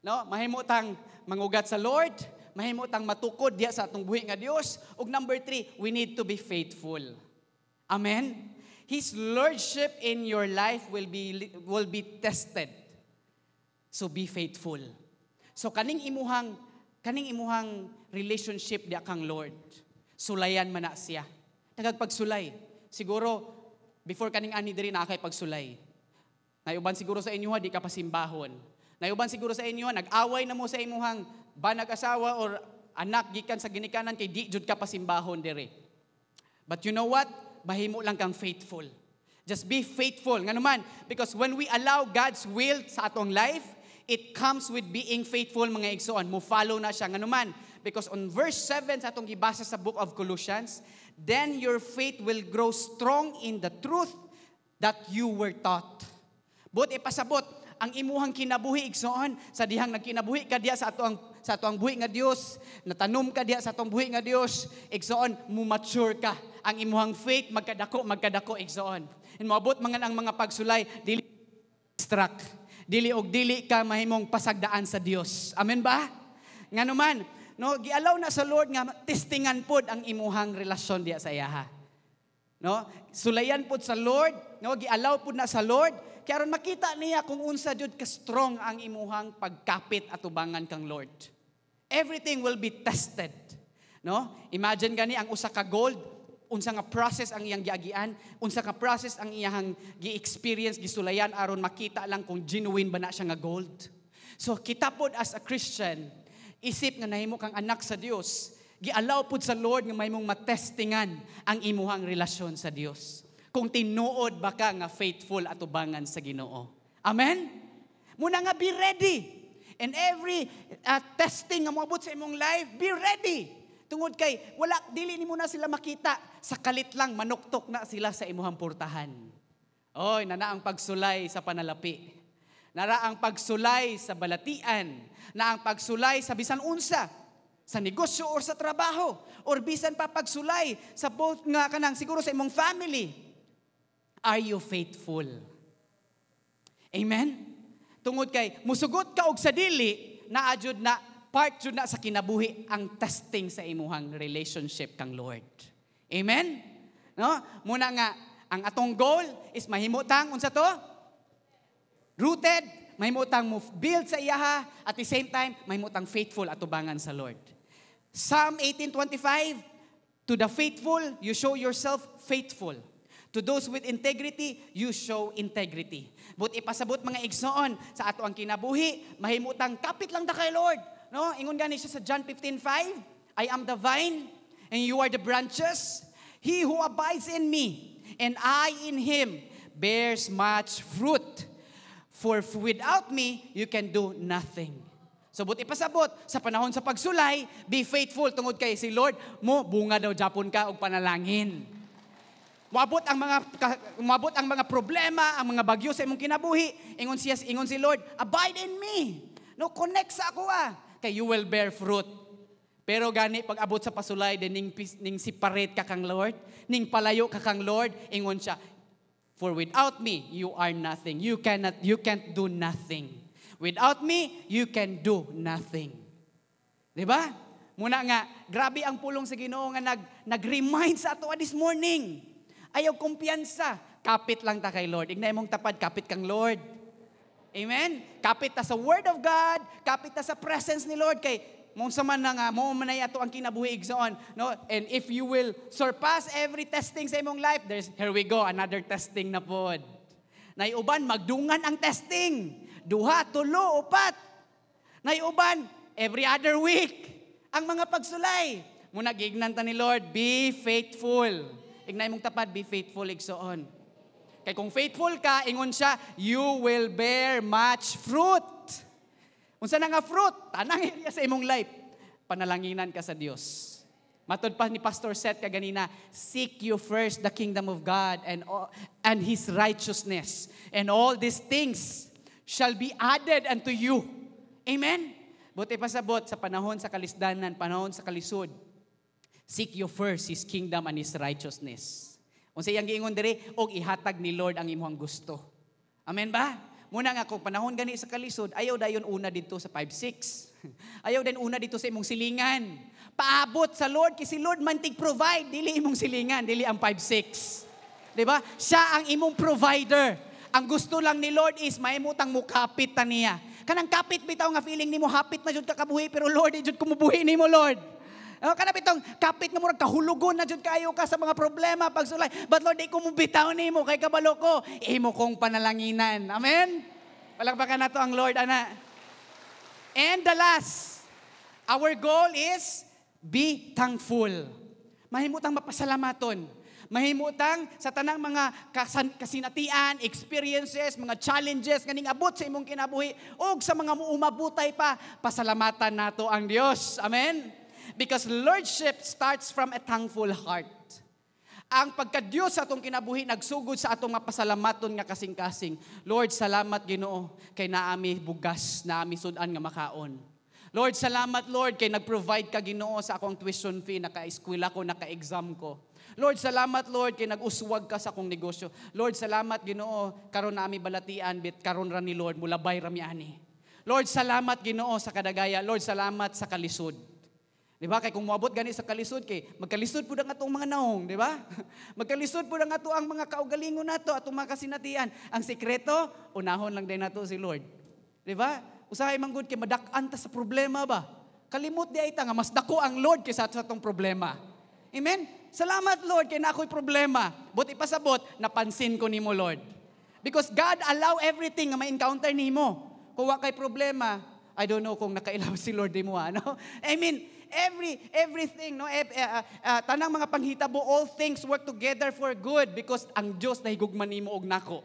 No, mahimo tang mangugat sa Lord, mahimo tang matukod diya sa atong buhi nga Dios. Ug number three, we need to be faithful. Amen? His lordship in your life will be tested. So be faithful. So kaning imuhang relationship diya kang Lord, sulayan man na siya. Tagag pagsulay. Siguro before kaning ani diri na kay pagsulay. Nayuban siguro sa inyo di ka pasimbahon. Nayuban siguro sa inyo nag-away na mo sa imuhang banag asawa or anak gikan sa ginikanan kay di jud ka pasimbahon diri. But you know what? Mahimo lang kang faithful. Just be faithful. Nganuman, because when we allow God's will sa atong life, it comes with being faithful, mga igsoon. Mo follow na siya. Nganuman, because on verse 7 sa atong gibasa sa book of Colossians, "Then your faith will grow strong in the truth that you were taught." But ipasabot, ang imuhang kinabuhi, igsoon, sa dihang nagkinabuhi ka diha sa atoang buhi nga Dios, natanom ka diha sa atong buhi nga Dios, igsoon, mu mature ka. Ang imuhang faith magkadako, magkadako, igsoon. And moabot mga ang mga pagsulay, dili struck. Dili og dili ka mahimong pasagdaan sa Dios. Amen ba? Nganuman, no, gialaw na sa Lord nga testingan pod ang imuhang relasyon diya sa iyaha. No? Sulayan pod sa Lord, no, gialaw pod na sa Lord kay aron makita niya kung unsa jud ka strong ang imuhang pagkapit atubangan kang Lord. Everything will be tested. No? Imagine gani ang usa ka gold, Unsa nga process ang iyang giagian, unsa nga process ang iyang gi-experience, gisulayan aron makita lang kung genuine ba na siya nga gold. So kita pod as a Christian, isip nga nahimo kang anak sa Dios, gialaw pod sa Lord nga mahimong matestingan ang imuhang relasyon sa Dios. Kung tinuod ba ka nga faithful atubangan sa Ginoo. Amen? Muna nga be ready. And every testing nga moabot sa imong life, be ready. Tungod kay wala, dili nimo na sila makita, sa kalit lang manuktok na sila sa imuhang portahan. Oy, nana ang pagsulay sa panalapi. Nara ang pagsulay sa balatian, na ang pagsulay sa bisan unsa, sa negosyo or sa trabaho, or bisan pa pagsulay sa both nga kanang siguro sa imong family. Are you faithful? Amen? Tungod kay musugot ka og sa dili, naa jud na part jud na sa kinabuhi ang testing sa imuhang relationship kang Lord. Amen? No? Muna nga ang atong goal is mahimo tang unsa to? Rooted, mahimo tang mo build sa iyaha, at the same time mahimo tang faithful atubangan sa Lord. Psalm 18:25, "To the faithful you show yourself faithful. To those with integrity, you show integrity." But ipasabot, mga igsoon, sa ato ang kinabuhi, mahimutang kapit lang ta kay Lord. No? Ingon gani siya sa John 15:5, "I am the vine and you are the branches. He who abides in me and I in him bears much fruit. For without me, you can do nothing." So but ipasabot, sa panahon sa pagsulay, be faithful tungod kay si Lord mo bunga daw japon ka og panalangin. Moabot ang mga problema, ang mga bagyo sa imong kinabuhi, ingon si Lord, "Abide in me." No, connect sa ako ah. Kay you will bear fruit. Pero gani pag abot sa pasulay din ning separate ka kang Lord, ning palayo ka kang Lord, ingon siya, "For without me you are nothing." You can't do nothing. Without me you can do nothing. Di ba? Muna nga grabe ang pulong sa Ginoo nga nag-remind sa ato this morning. Ayaw kumpiyansa, kapit lang ta kay Lord. Ignay mong tapad, kapit kang Lord. Amen? Kapit ta sa Word of God, kapit ta sa presence ni Lord kay mo sa man na nga mo man ato ang kinabuhi, igsoon, no? And if you will surpass every testing sa imong life, there's, here we go, another testing na pod. Nay uban magdungan ang testing, duha, tulo, upat. Nay uban every other week ang mga pagsulay. Muna giignan ta ni Lord, be faithful. Ignay mong tapad, be faithful, igsoon. Kay kung faithful ka, ingon siya, you will bear much fruit. Unsa na nga fruit? Tanang area sa imong life. Panalanginan ka sa Dios. Matod pa ni Pastor Seth kaganina, seek you first the kingdom of God and His righteousness, and all these things shall be added unto you. Amen? Buti pasabot sa panahon sa kalisdanan, panahon sa kalisod, seek you first His kingdom and His righteousness. Unsa iyang giingon diri, og ihatag ni Lord ang imong gusto. Amen ba? Muna nga kung panahon gani sa kalisod, ayaw dayon una dito sa 5-6. Ayaw din una dito sa imong silingan. Paabot sa Lord, kasi si Lord man tig-provide, dili imong silingan, dili ang 5-6. Di ba? Siya ang imong provider. Ang gusto lang ni Lord is mahimutang mukapit ta niya. Kanang kapit bitaw nga feeling nimo hapit na jud ka kabuhi, pero Lord, di jud kumubuhi nimo, Lord. Kana bitong kapit nga murag kahulugon na jud kayo ka sa mga problema pagsulay. But Lord, di ko mubitaw nimo kay kabalo ko, imo kong panalanginan. Amen? Palakpakan nato ang Lord, ana. And the last, our goal is be thankful. Mahimutang mapasalamaton. Mahimutang sa tanang mga kasinatian, experiences, mga challenges nga ning abot sa imong kinabuhi ug sa mga muumabutay pa, pasalamatan nato ang Dios. Amen? Because lordship starts from a thankful heart. Ang pagka-Diyos sa atong kinabuhi nagsugod sa atong mapasalamaton nga kasing-kasing. Lord, salamat Ginoo kay naami bugas, naami sud-an nga makaon. Lord, salamat Lord kay nag-provide ka Ginoo sa akong tuition fee, naka-eskwela ko, naka-exam ko. Lord, salamat Lord kay nag-uswag ka sa akong negosyo. Lord, salamat Ginoo karon naami balatian bit karon ra ni Lord mulabay ra mi ani. Lord, salamat Ginoo sa kadagaya. Lord, salamat sa kalisod. Di ba? Kay kung moabot gani sa kalisod kay magkalisod pud ang atong mga naong, di ba? Magkalisod pud ang ato ang mga kaugalingon nato, atong mga kasinatian. Ang sikreto, unahon lang din nato si Lord. Di ba? Usahay man gud kay madak-an ta sa problema ba? Kalimot di ay ta nga mas dako ang Lord kaysa sa atong problema. Amen? Salamat, Lord, kay naa ko'y problema. But ipasabot, napansin ko nimo, Lord. Because God allow everything nga ma-encounter nimo. Kung wa kay problema, I don't know kung nakailaw si Lord mo, ano? I mean, everything, no? Tanang mga panghitabo, all things work together for good because ang Dios nahigugma nimo og nako.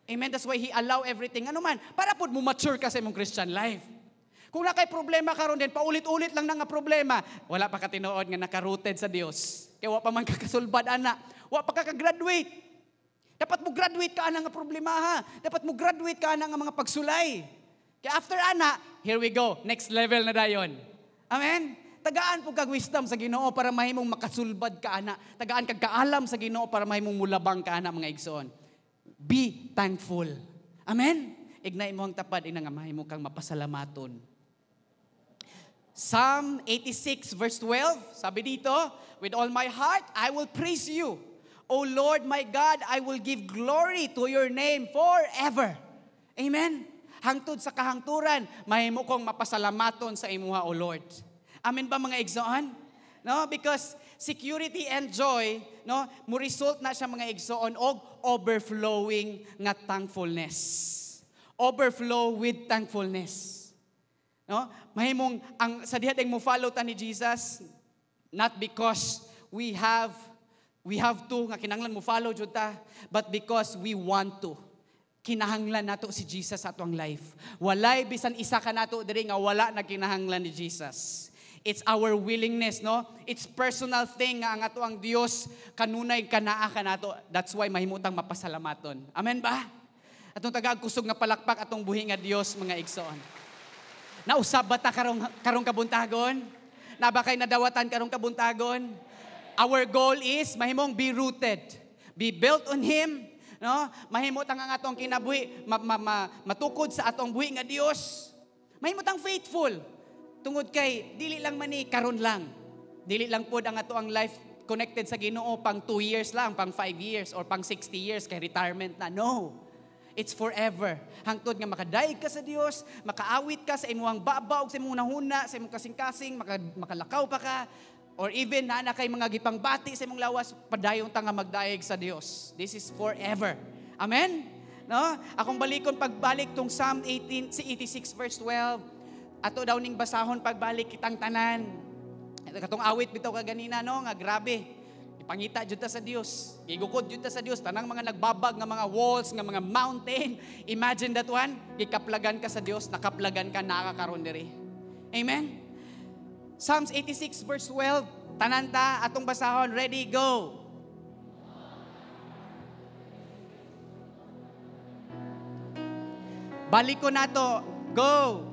Amen. That's why He allow everything. Ano man, para pud mo mature ka sa imong Christian life. Kung naa kay problema karon din, paulit-ulit lang na nga problema, wala pa ka tinuod nga naka-rooted sa Dios. Kaya wa pa man kakasulbad ana, wa pa ka ka-graduate. Dapat mo graduate ka ana nga problema ha. Dapat mo graduate ka ana nga mga pagsulay. Kaya after ana, here we go, next level na dayon. Amen? Tagaan po kag wisdom sa Ginoo para mahimong makasulbad ka ana. Tagaan kag kaalam sa Ginoo para mahimong mulabang ka ana, mga igsoon. Be thankful. Amen? Ignay mo ang tapad, ina nga mahimo kang mapasalamaton. Psalm 86 verse 12, sabi dito, "With all my heart, I will praise you. O Lord my God, I will give glory to your name forever." Amen? Hangtod sa kahangturan, mahimo kong mapasalamaton sa imuha, O Lord. Amen ba, mga igsoon? No, because security and joy, no, mo result na siya, mga igsoon, og overflowing nga thankfulness. Overflow with thankfulness. No? Mahimong ang sa diha mo follow ta ni Jesus, not because we have to nga kinahanglan mo follow jud ta, but because we want to. Kinahanglan nato si Jesus sa atong life. Walay bisan isa ka nato diri nga wala nagkinahanglan ni Jesus. It's our willingness, no? It's personal thing nga ang ato ang Dios kanunay kanaa ka nato. That's why mahimutang mapasalamaton. Amen ba? Atong tagaag kusog nga palakpak atong buhi nga Dios, mga igsoon. Nausab ba ta karong kabuntagon? Naa ba kay nadawatan karong kabuntagon? Our goal is mahimong be rooted. Be built on Him, no? Mahimo tang ang atong kinabuhi matukod sa atong buhi nga Dios. Mahimo tang faithful. Tungod kay dili lang man ni karon lang. Dili lang pod ang ato ang life connected sa Ginoo pang 2 years lang, pang 5 years or pang 60 years kay retirement na. No. It's forever. Hangtod nga makadayeg ka sa Dios, makaawit ka sa imong baba ug sa imong hunahuna, sa imong kasing-kasing, makalakaw pa ka, or even naa na kay mga gipangbati sa imong lawas, padayon ta nga magdayeg sa Dios. This is forever. Amen? No? Akong balikon pagbalik tong Psalm 18, si 86 verse 12. Ato daw ning basahon pagbalik kitang tanan. Katong awit bitaw kaganina, no, nga grabe. Ipangita jud ta sa Dios. Gigukod jud ta sa Dios tanang mga nagbabag nga mga walls, nga mga mountain. Imagine that one, gikaplagan ka sa Dios, nakaplagan ka nakakaron diri. Amen. Psalms 86 verse 12, tanan ta atong basahon, ready, go. Balik ko nato, go.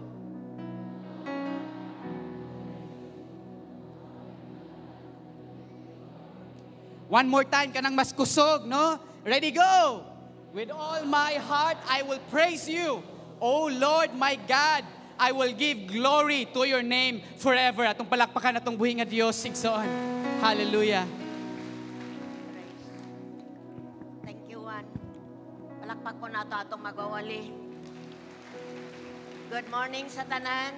One more time, kanang mas kusog, no? Ready, go! "With all my heart, I will praise you. O Lord, my God, I will give glory to your name forever." Atong palakpakan atong buhi nga Dios, igsoon. Hallelujah. Thank you, Juan. Palakpak po nato atong magwawali. Good morning sa tanan.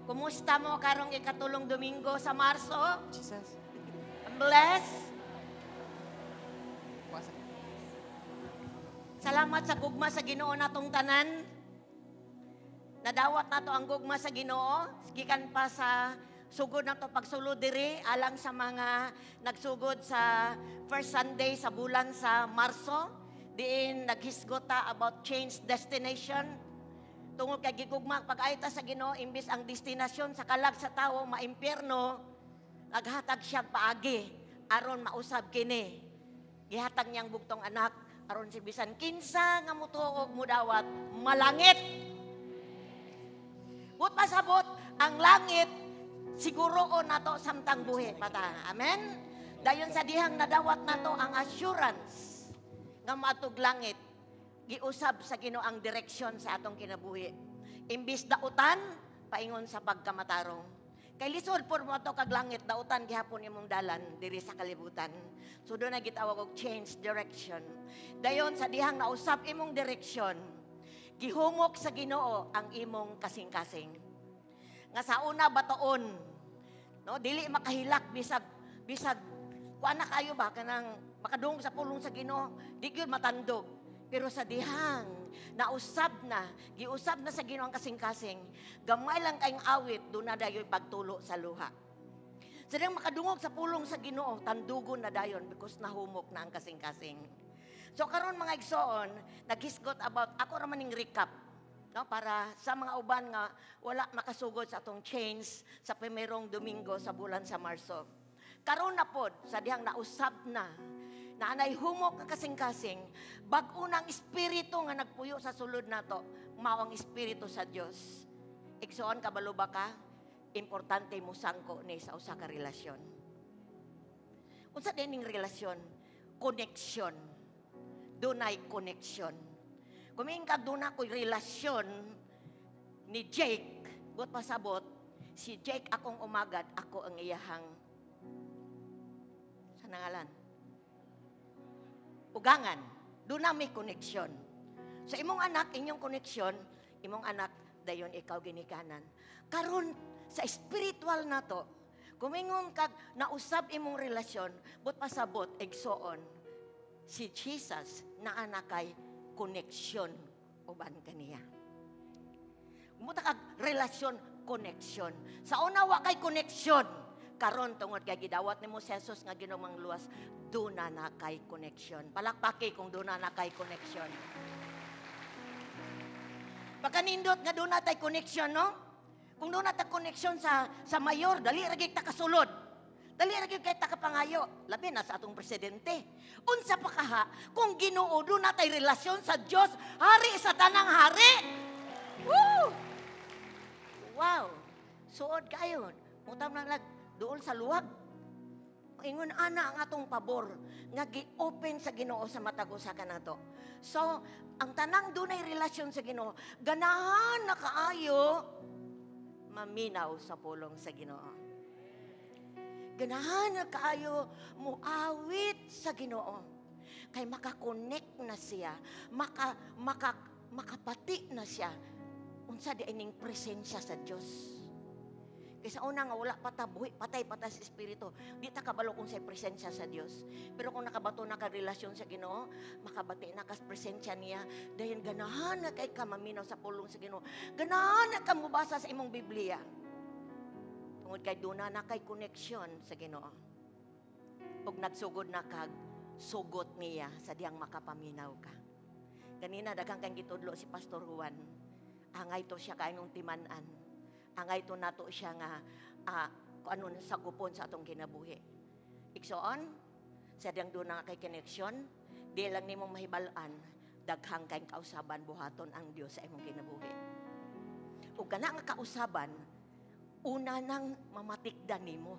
Kumusta mo karong ikatulong Domingo sa Marso? Jesus. I'm blessed. Salamat sa gugma sa Ginoo natong tanan. Nadawat nato ang gugma sa Ginoo gikan pa sa sugod nato pagsulod diri, alang sa mga nagsugod sa first Sunday sa bulan sa Marso, diin naghisgot ta about change destination. Tungod kay gigugma pag-ayo ta sa Ginoo, imbis ang destinasyon sa kalag sa tawo maimpierno, naghatag siya paagi aron mausab kini. Gihatag niyang bugtong anak aron si bisan kinsa nga mutuo og mudawat malangit. But pasabot, ang langit siguro o nato samtang buhi pata. Amen. Dayon sa dihang nadawat nato ang assurance nga maatog langit, giusab sa Ginoo ang direksyon sa atong kinabuhi. Imbis dautan, paingon sa pagkamatarong. Kay lisod por mo ato kag langit, dautan gihapon imong dalan diri sa kalibutan. So doon na gitawag og change direction. Dayon sa dihang nausab imong direksyon, gihumok sa Ginoo ang imong kasing-kasing. Nga sa una batoon, no, dili makahilak bisag Bisag kuan na kayo ba, kanang makadungog sa pulong sa Ginoo, di gyud matandog. Pero sa dihang nausab na, giusab na sa Ginoo ang kasing-kasing, gamay lang kayong awit, doon na dayoy pagtulo sa luha. Sa dihang makadungog sa pulong sa Ginoo, tandugon na dayon because nahumok na ang kasing-kasing. So karon, mga igsoon, naghisgot about ako ra maning recap, no, para sa mga uban nga wala makasugod sa atong change sa primerong Domingo sa bulan sa Marso. Karon na pod, sa dihang nausab na, na anay humok nga kasing-kasing, bag-o na ang espiritu nga nagpuyo sa sulod nato, mao ang espiritu sa Dios. Igsoon, kabalo ba ka? Importante mo sangko ni sa usa ka relasyon. Unsa din ning relasyon? Koneksyon. Dunay connection. Kung ka doon ako'y relasyon ni Jake, buot pasabot, si Jake akong umagad, ako ang iyahang sa nangalan. Ugangan. Doon na may connection. Sa imong anak, inyong connection, imong anak, dayon ikaw ginikanan. Karon sa spiritual nato, kumingon kag nausab imong relasyon, but pasabot, igsoon, si Jesus naa na kay connection uban kaniya. Muta kag relasyon, connection. Sa una, wa kay connection. Karon, tungod kay gidawat nimo si Jesus nga Ginoo luwas, duna na kay connection. Palakpaki kung duna na kay connection. Pagkanindot nga duna tay connection, no? Kung duna tay connection sa mayor, dali ra gyud ta kasulod. Dali ra gyud kay ta kapangayo. Labi na sa atong presidente. Unsa pa kaha kung Ginoo, duna tay relasyon sa Dios, hari sa tanang hari. Woo! Wow! Suod kayo. Mutam lang lag duol sa luwag. Ingon ana ang atong pabor nga gi-open sa Ginoo sa matag usa kanato. So, ang tanang dunay relasyon sa Ginoo, ganahan na kaayo maminaw sa pulong sa Ginoo. Ganahan na kaayo muawit sa Ginoo. Kay makakonect na siya, maka maka makapati na siya unsa di ining presensya sa Dios. Kaysa una nga wala pa ta buhi, patay pa ta sa espiritu, di ta kabalo kung sa presensya sa Dios. Pero kung nakabato na ka relasyon sa Ginoo, makabati na ka sa presensya niya, dayon ganahan na kay ka maminaw sa pulong sa Ginoo. Ganahan na ka mobasa sa imong Biblia. Tungod kay duna na kay connection sa Ginoo. Ug nagsugod na kag sugot niya sa diyang makapaminaw ka. Ganina daghang kang gitudlo si Pastor Juan. Angay to siya kaayong timan-an. Angay to nato siya nga kung ano sagupon sa atong kinabuhi. Igsoon, sa diyang doon na kay connection, di lang nimo mahibal-an, daghang kay kausaban buhaton ang Dios sa imong kinabuhi. Ug kana nga kausaban, una nang mamatikdan nimo.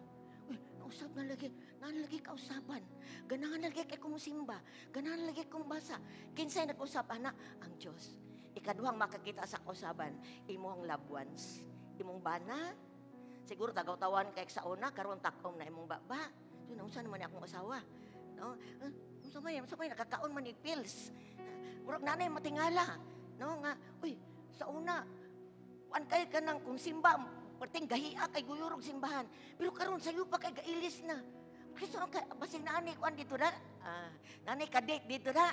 Uy, nausab na lagi, naan lagi kausaban. Ganahan lagi kay kumusimba, ganahan lagi kong basa. Kinsay nag-usab ana? Ang Dios. Ikaduhang makakita sa kausaban, imong loved ones. Imong bana, siguro tagaw-tawan kay sa una, karon takom na imong baba. So, naunsa naman ni akong asawa? No? Unsa man, nakakaon man ni pills. Murag nanay matingala. No, nga, uy, sa una, kuan kay ka nang kung simba, perting gahia kay guyurog simbahan. Pero karon sayo pa kay gailis na. Kasi kay basig naani kuan dito na. Nanay ka-date dito na.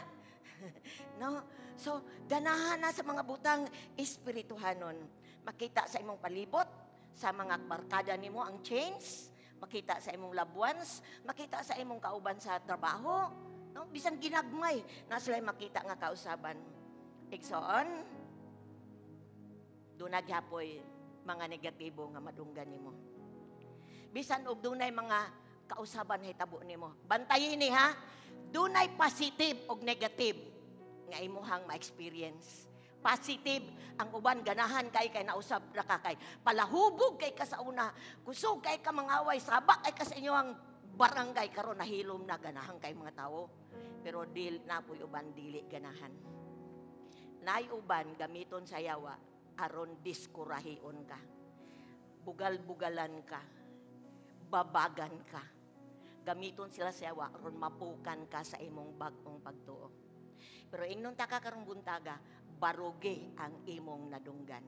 No? So, ganahan na sa mga butang espirituhanon. Makita sa imong palibot, sa mga barkada nimo ang change, makita sa imong loved ones, makita sa imong kauban sa trabaho, no? Bisan ginagmay na sila makita nga kausaban. Igsoon, dunay gyapoy mga negatibo nga madunggan nimo. Bisan og dunay mga kausaban hitabo nimo. Bantayin ni ha, dunay positive og negative nga imuhang ma-experience. Positive, ang uban ganahan kay kay nausab ra ka kay palahubog kay ka sa una, kusog kay ka mangaway, saba kay ka sa inyong barangay, karon nahilom na, ganahan kay mga tawo. Pero dil napoy uban dili ganahan. Nay uban gamiton sa yawa aron diskurahion ka. Bugal-bugalan ka. Babagan ka. Gamiton sila sa yawa aron mapukan ka sa imong bag-ong pagtuo. Pero ingnon ta ka karong buntaga, barugi ang imong nadunggan.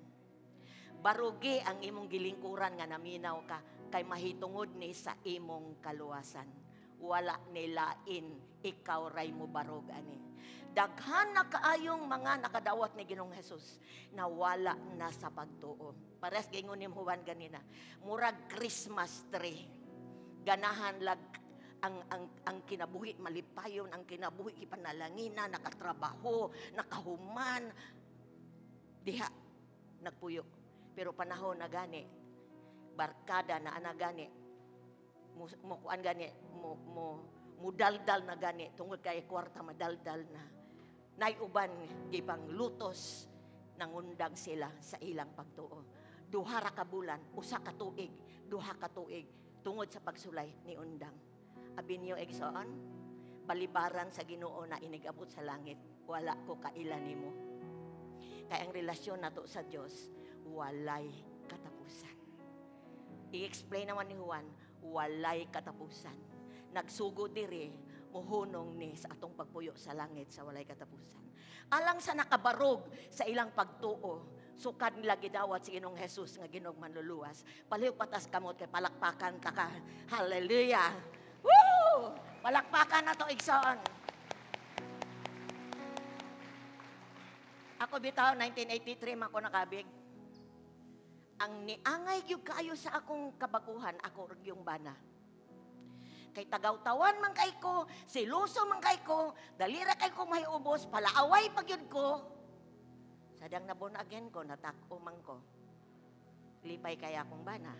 Barugi ang imong gilingkuran nga naminaw ka, Kay mahitungod ni sa imong kaluwasan. Wala nilain, ikaw ray mo barog ani. Daghan na kaayong mga nakadawat ni Ginoong Hesus na wala na sa pagtuo. Pares gingon ni Juan ganina. Murag Christmas tree. Ganahan lag ang kinabuhi malipayon, ang kinabuhi ipanalangina, nakatrabaho, nakahuman. Diha nagpuyo. Pero panahon na gani, barkada na ana gani, mo kuan gani, mo mudaldal na gani tungod kay kwarta, madaldal na. Nay uban gipang lutos, nangundang sila sa ilang pagtuo. 2 ra ka bulan, 1 ka tuig, 2 ka tuig, tungod sa pagsulay ni undang. Abi niyo, igsoon, balibaran sa Ginoo na inigabot sa langit, wala ko kaila nimo. Kay ang relasyon nato sa Dios walay katapusan. I-explain naman ni Juan, walay katapusan. Nagsugod diri, muhunong ni sa atong pagpuyo sa langit sa walay katapusan. Alang sa nakabarog sa ilang pagtuo, sukad nila gidawat si Ginoong Jesus nga Ginoong manluluwas. Palihog pataas kamot kay palakpakan ta ka. Hallelujah! Woo! Palakpakan na to, igsoon. Ako bitaw, 1983 man ko nakabig. Ang niangay gyud kaayo sa akong kabaguhan, ako yung bana. Kay tagaw-tawan man kay ko, siluso man kay ko, dalira kay ko mahiubos, palaaway pag yun ko. Sadang na born again ko, natak-o man ko. Lipay kaya akong bana.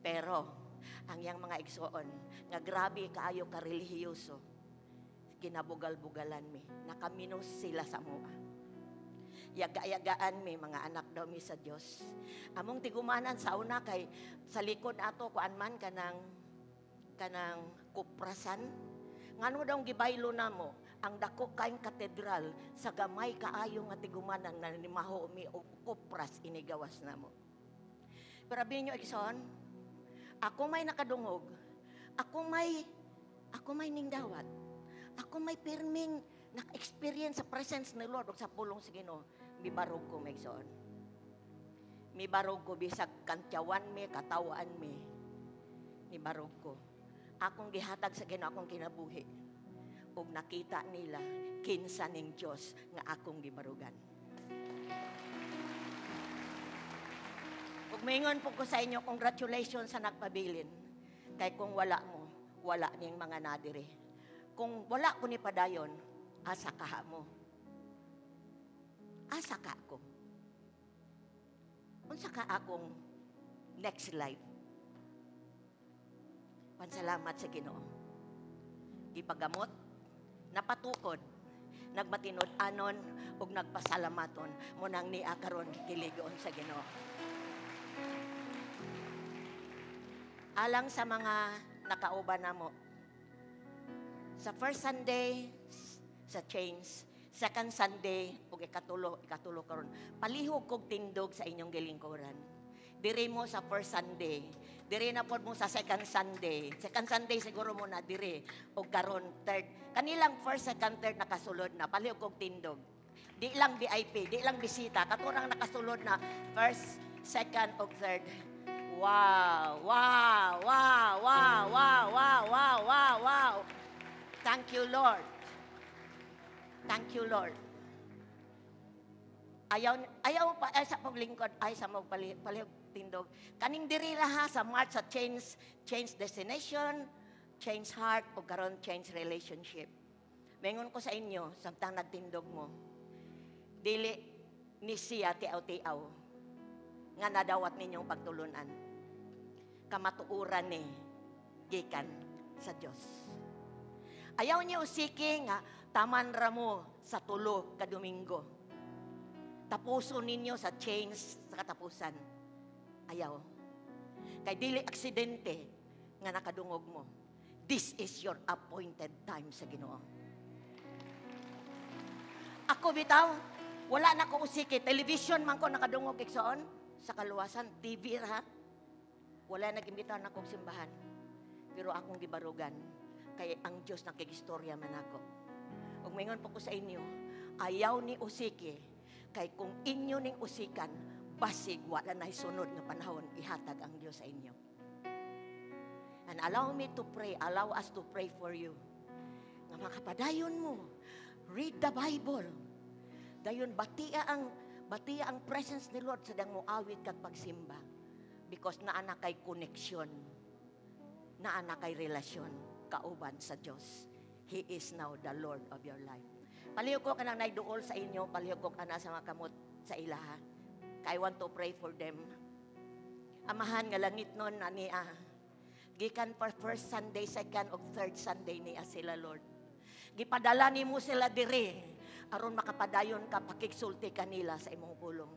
Pero, ang iyang mga igsoon, nga grabe kaayo ka relihiyoso, kinabugal-bugalan mi, nakaminos sila sa mua. Yaga-yagaan mi, mga anak daw mi sa Dios. Among tigumanan sa una kay sa likod ato kuan man kanang kuprasan. Ngano daw gibaylo namo ang dako kaayong katedral sa gamay kaayo nga tigumanan nga nimaho mi og kupras inigawas namo. Pero abi niyo, igsoon, ako may nakadungog, ako may ningdawat, ako may pirming naka-experience sa presence ni Lord o sa pulong sa Ginoo. Mibarog ko, may igsoon. Mibarog ko bisag kantyawan mi, katawaan mi. Mibarog ko. Akong gihatag sa Ginoo akong kinabuhi. Ug nakita nila kinsa ning Dios nga akong gibarugan. Ug maingon po ko sa inyo, congratulations sa nagpabilin. Kay kung wala mo, wala ning mga nadiri. Kung wala ko ni padayon, asa ka mo? Asa ka ako? Unsa ka akong next life? Pansalamat sa Ginoo. Gipagamot, napatukod, nagmatinud-anon ug nagpasalamaton mo nang niya karon kiligon sa Ginoo. Alang sa mga nakauban namo, sa first Sunday sa change, second Sunday ug ikatulo karon, palihog kog tindog sa inyong gilingkuran. Diri mo sa first Sunday, diri na pod mo sa second Sunday. Second Sunday siguro mo na diri og karon third. Kanilang first, second, third nakasulod na, palihog kog tindog. Di lang VIP, di lang bisita, katurang nakasulod na first, second ug third. Wow, wow, wow, wow, wow, wow, wow, wow, wow. Thank you, Lord. Thank you, Lord. Ayaw, ayaw pa ay, sa paglingkod, ay sa magpalihog tindog. Kaning diri ra ha sa March sa change destination, change heart o karon change relationship. Mengon ko sa inyo samtang nagtindog mo. Dili ni siya tiaw-tiaw nga nadawat ninyong pagtulunan. Kamatuoran ni gikan sa Dios. Ayaw niyo usiki nga taman ra mo sa 3 ka Domingo. Tapuso ninyo sa change sa katapusan. Ayaw. Kay dili aksidente nga nakadungog mo. This is your appointed time sa Ginoo. Ako bitaw, wala na ko usiki. Television man ko nakadungog, igsoon sa kaluwasan, TV ra. Wala nag-imbitahan akong simbahan. Pero akong gibarugan kay ang Dios nakigistorya man ako. Ug moingon po ko sa inyo, ayaw ni usiki kay kung inyo ning usikan, basig wala na'y sunod nga panahon ihatag ang Dios sa inyo. And allow me to pray, allow us to pray for you. Nga makapadayon mo, read the Bible. Dayon batia ang presence ni Lord sa dang mo awit kag pagsimba. Because naa na kay connection. Naa na kay relasyon kauban sa Diyos. He is now the Lord of your life. Palihog ko kanang naiduol sa inyo, palihog ko kana sa mga kamot sa ilaha. Kay I want to pray for them. Amahan nga langitnon, ani ah. Gikan for first Sunday, second o third Sunday niya sila, Lord. Gipadala nimo sila diri aron makapadayon ka pakigsulti kanila sa imong pulong.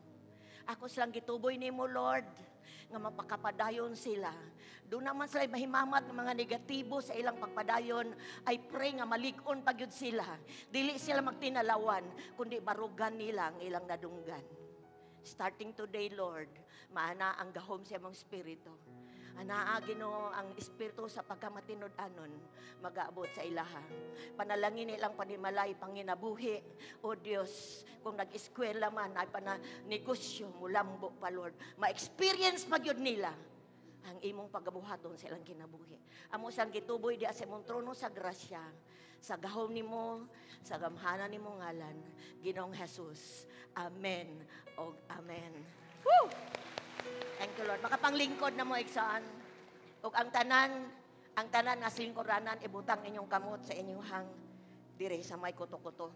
Ako silang gituboy nimo, Lord, nga mapakapadayon sila. Doon naman sila mahimamat ng mga negatibo sa ilang pagpadayon. I pray nga malig-on pagyud sila. Dili sila magtinalawan, kundi barugan nila ang ilang nadunggan. Starting today, Lord, maana ang gahom sa imong espiritu. Anaa, Ginoo, ang espiritu sa pagkamatinud-anon magaabot sa ilaha. Panalangin nilang panimalay, panginabuhi. O Dios, kung nag-eskwela man ay pana negosyo, mulambo pa, Lord. Ma-experience magyud nila ang imong pagabuhaton sa ilang kinabuhi. Amo sang gituboy diha sa imong trono sa grasya, sa gahom nimo, sa gamhanan nimo ngalan, Ginoong Jesus. Amen og amen. Woo! Thank you, Lord. Makapanglingkod na mo, igsoon. Ug ang tanan nga lingkuranan, ibutang inyong kamot sa inyong dire sa may kuto-kuto.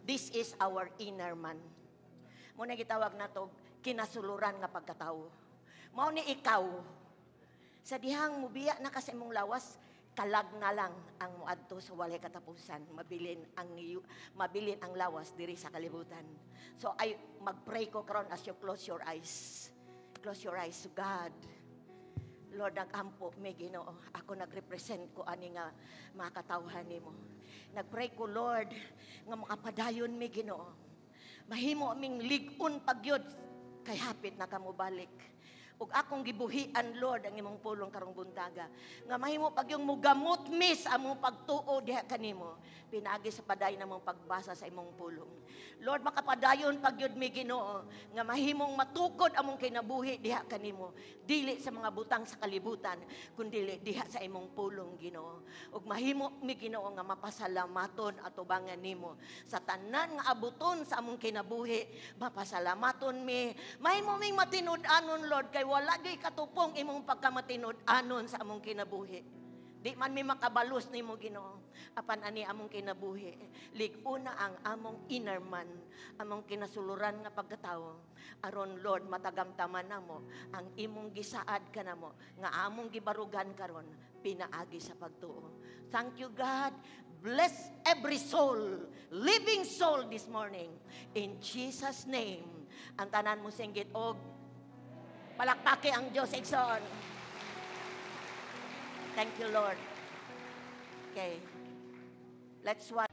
This is our inner man. Mao na gitawag nato kinasuluran nga pagkatao. Mao ni ikaw. Sa dihang mubiya na ka sa imong lawas, kalag na lang ang muadto sa walay katapusan, mabilin ang lawas diri sa kalibutan. So ay magpray ko karon as you close your eyes. Close your eyes to God. Lord, nagampo mi, Ginoo. Ako nagrepresent ko ani nga mga katawhan nimo. Nagpray ko, Lord, nga makapadayon mi, Ginoo. Mahimo ming lig-on pagyud kay hapit na kamo balik. Ug akong gibuhian, Lord, ang imong pulong karong buntaga. Nga mahimo pagyung mugamot mi sa among pagtuo diha kanimo. Pinaagi sa padayon namong pagbasa sa imong pulong. Lord, makapadayon pagyud mi, Ginoo, nga mahimong matukod among kinabuhi diha kanimo. Dili sa mga butang sa kalibutan, kundi diha sa imong pulong, Ginoo. Ug mahimo mi, Ginoo, nga mapasalamaton atubangan nimo sa tanan nga abuton sa among kinabuhi. Mapasalamaton mi. Mahimo ming matinud-anon, Lord, kay wala gyud katupong imong pagkamatinud-anon sa among kinabuhi. Di man mi makabalos nimo, Ginoo. Apan ani among kinabuhi. Lig-una ang among inner man, among kinasuluran nga pagkatao. Aron, Lord, matagamtaman namo ang imong gisaad kanamo nga among gibarugan karon pinaagi sa pagtuo. Thank you, God. Bless every soul, living soul this morning. In Jesus' name. Ang tanan mo singgit og palakpaki ang Diyos, igsoon. Thank you, Lord. Okay. Let's watch.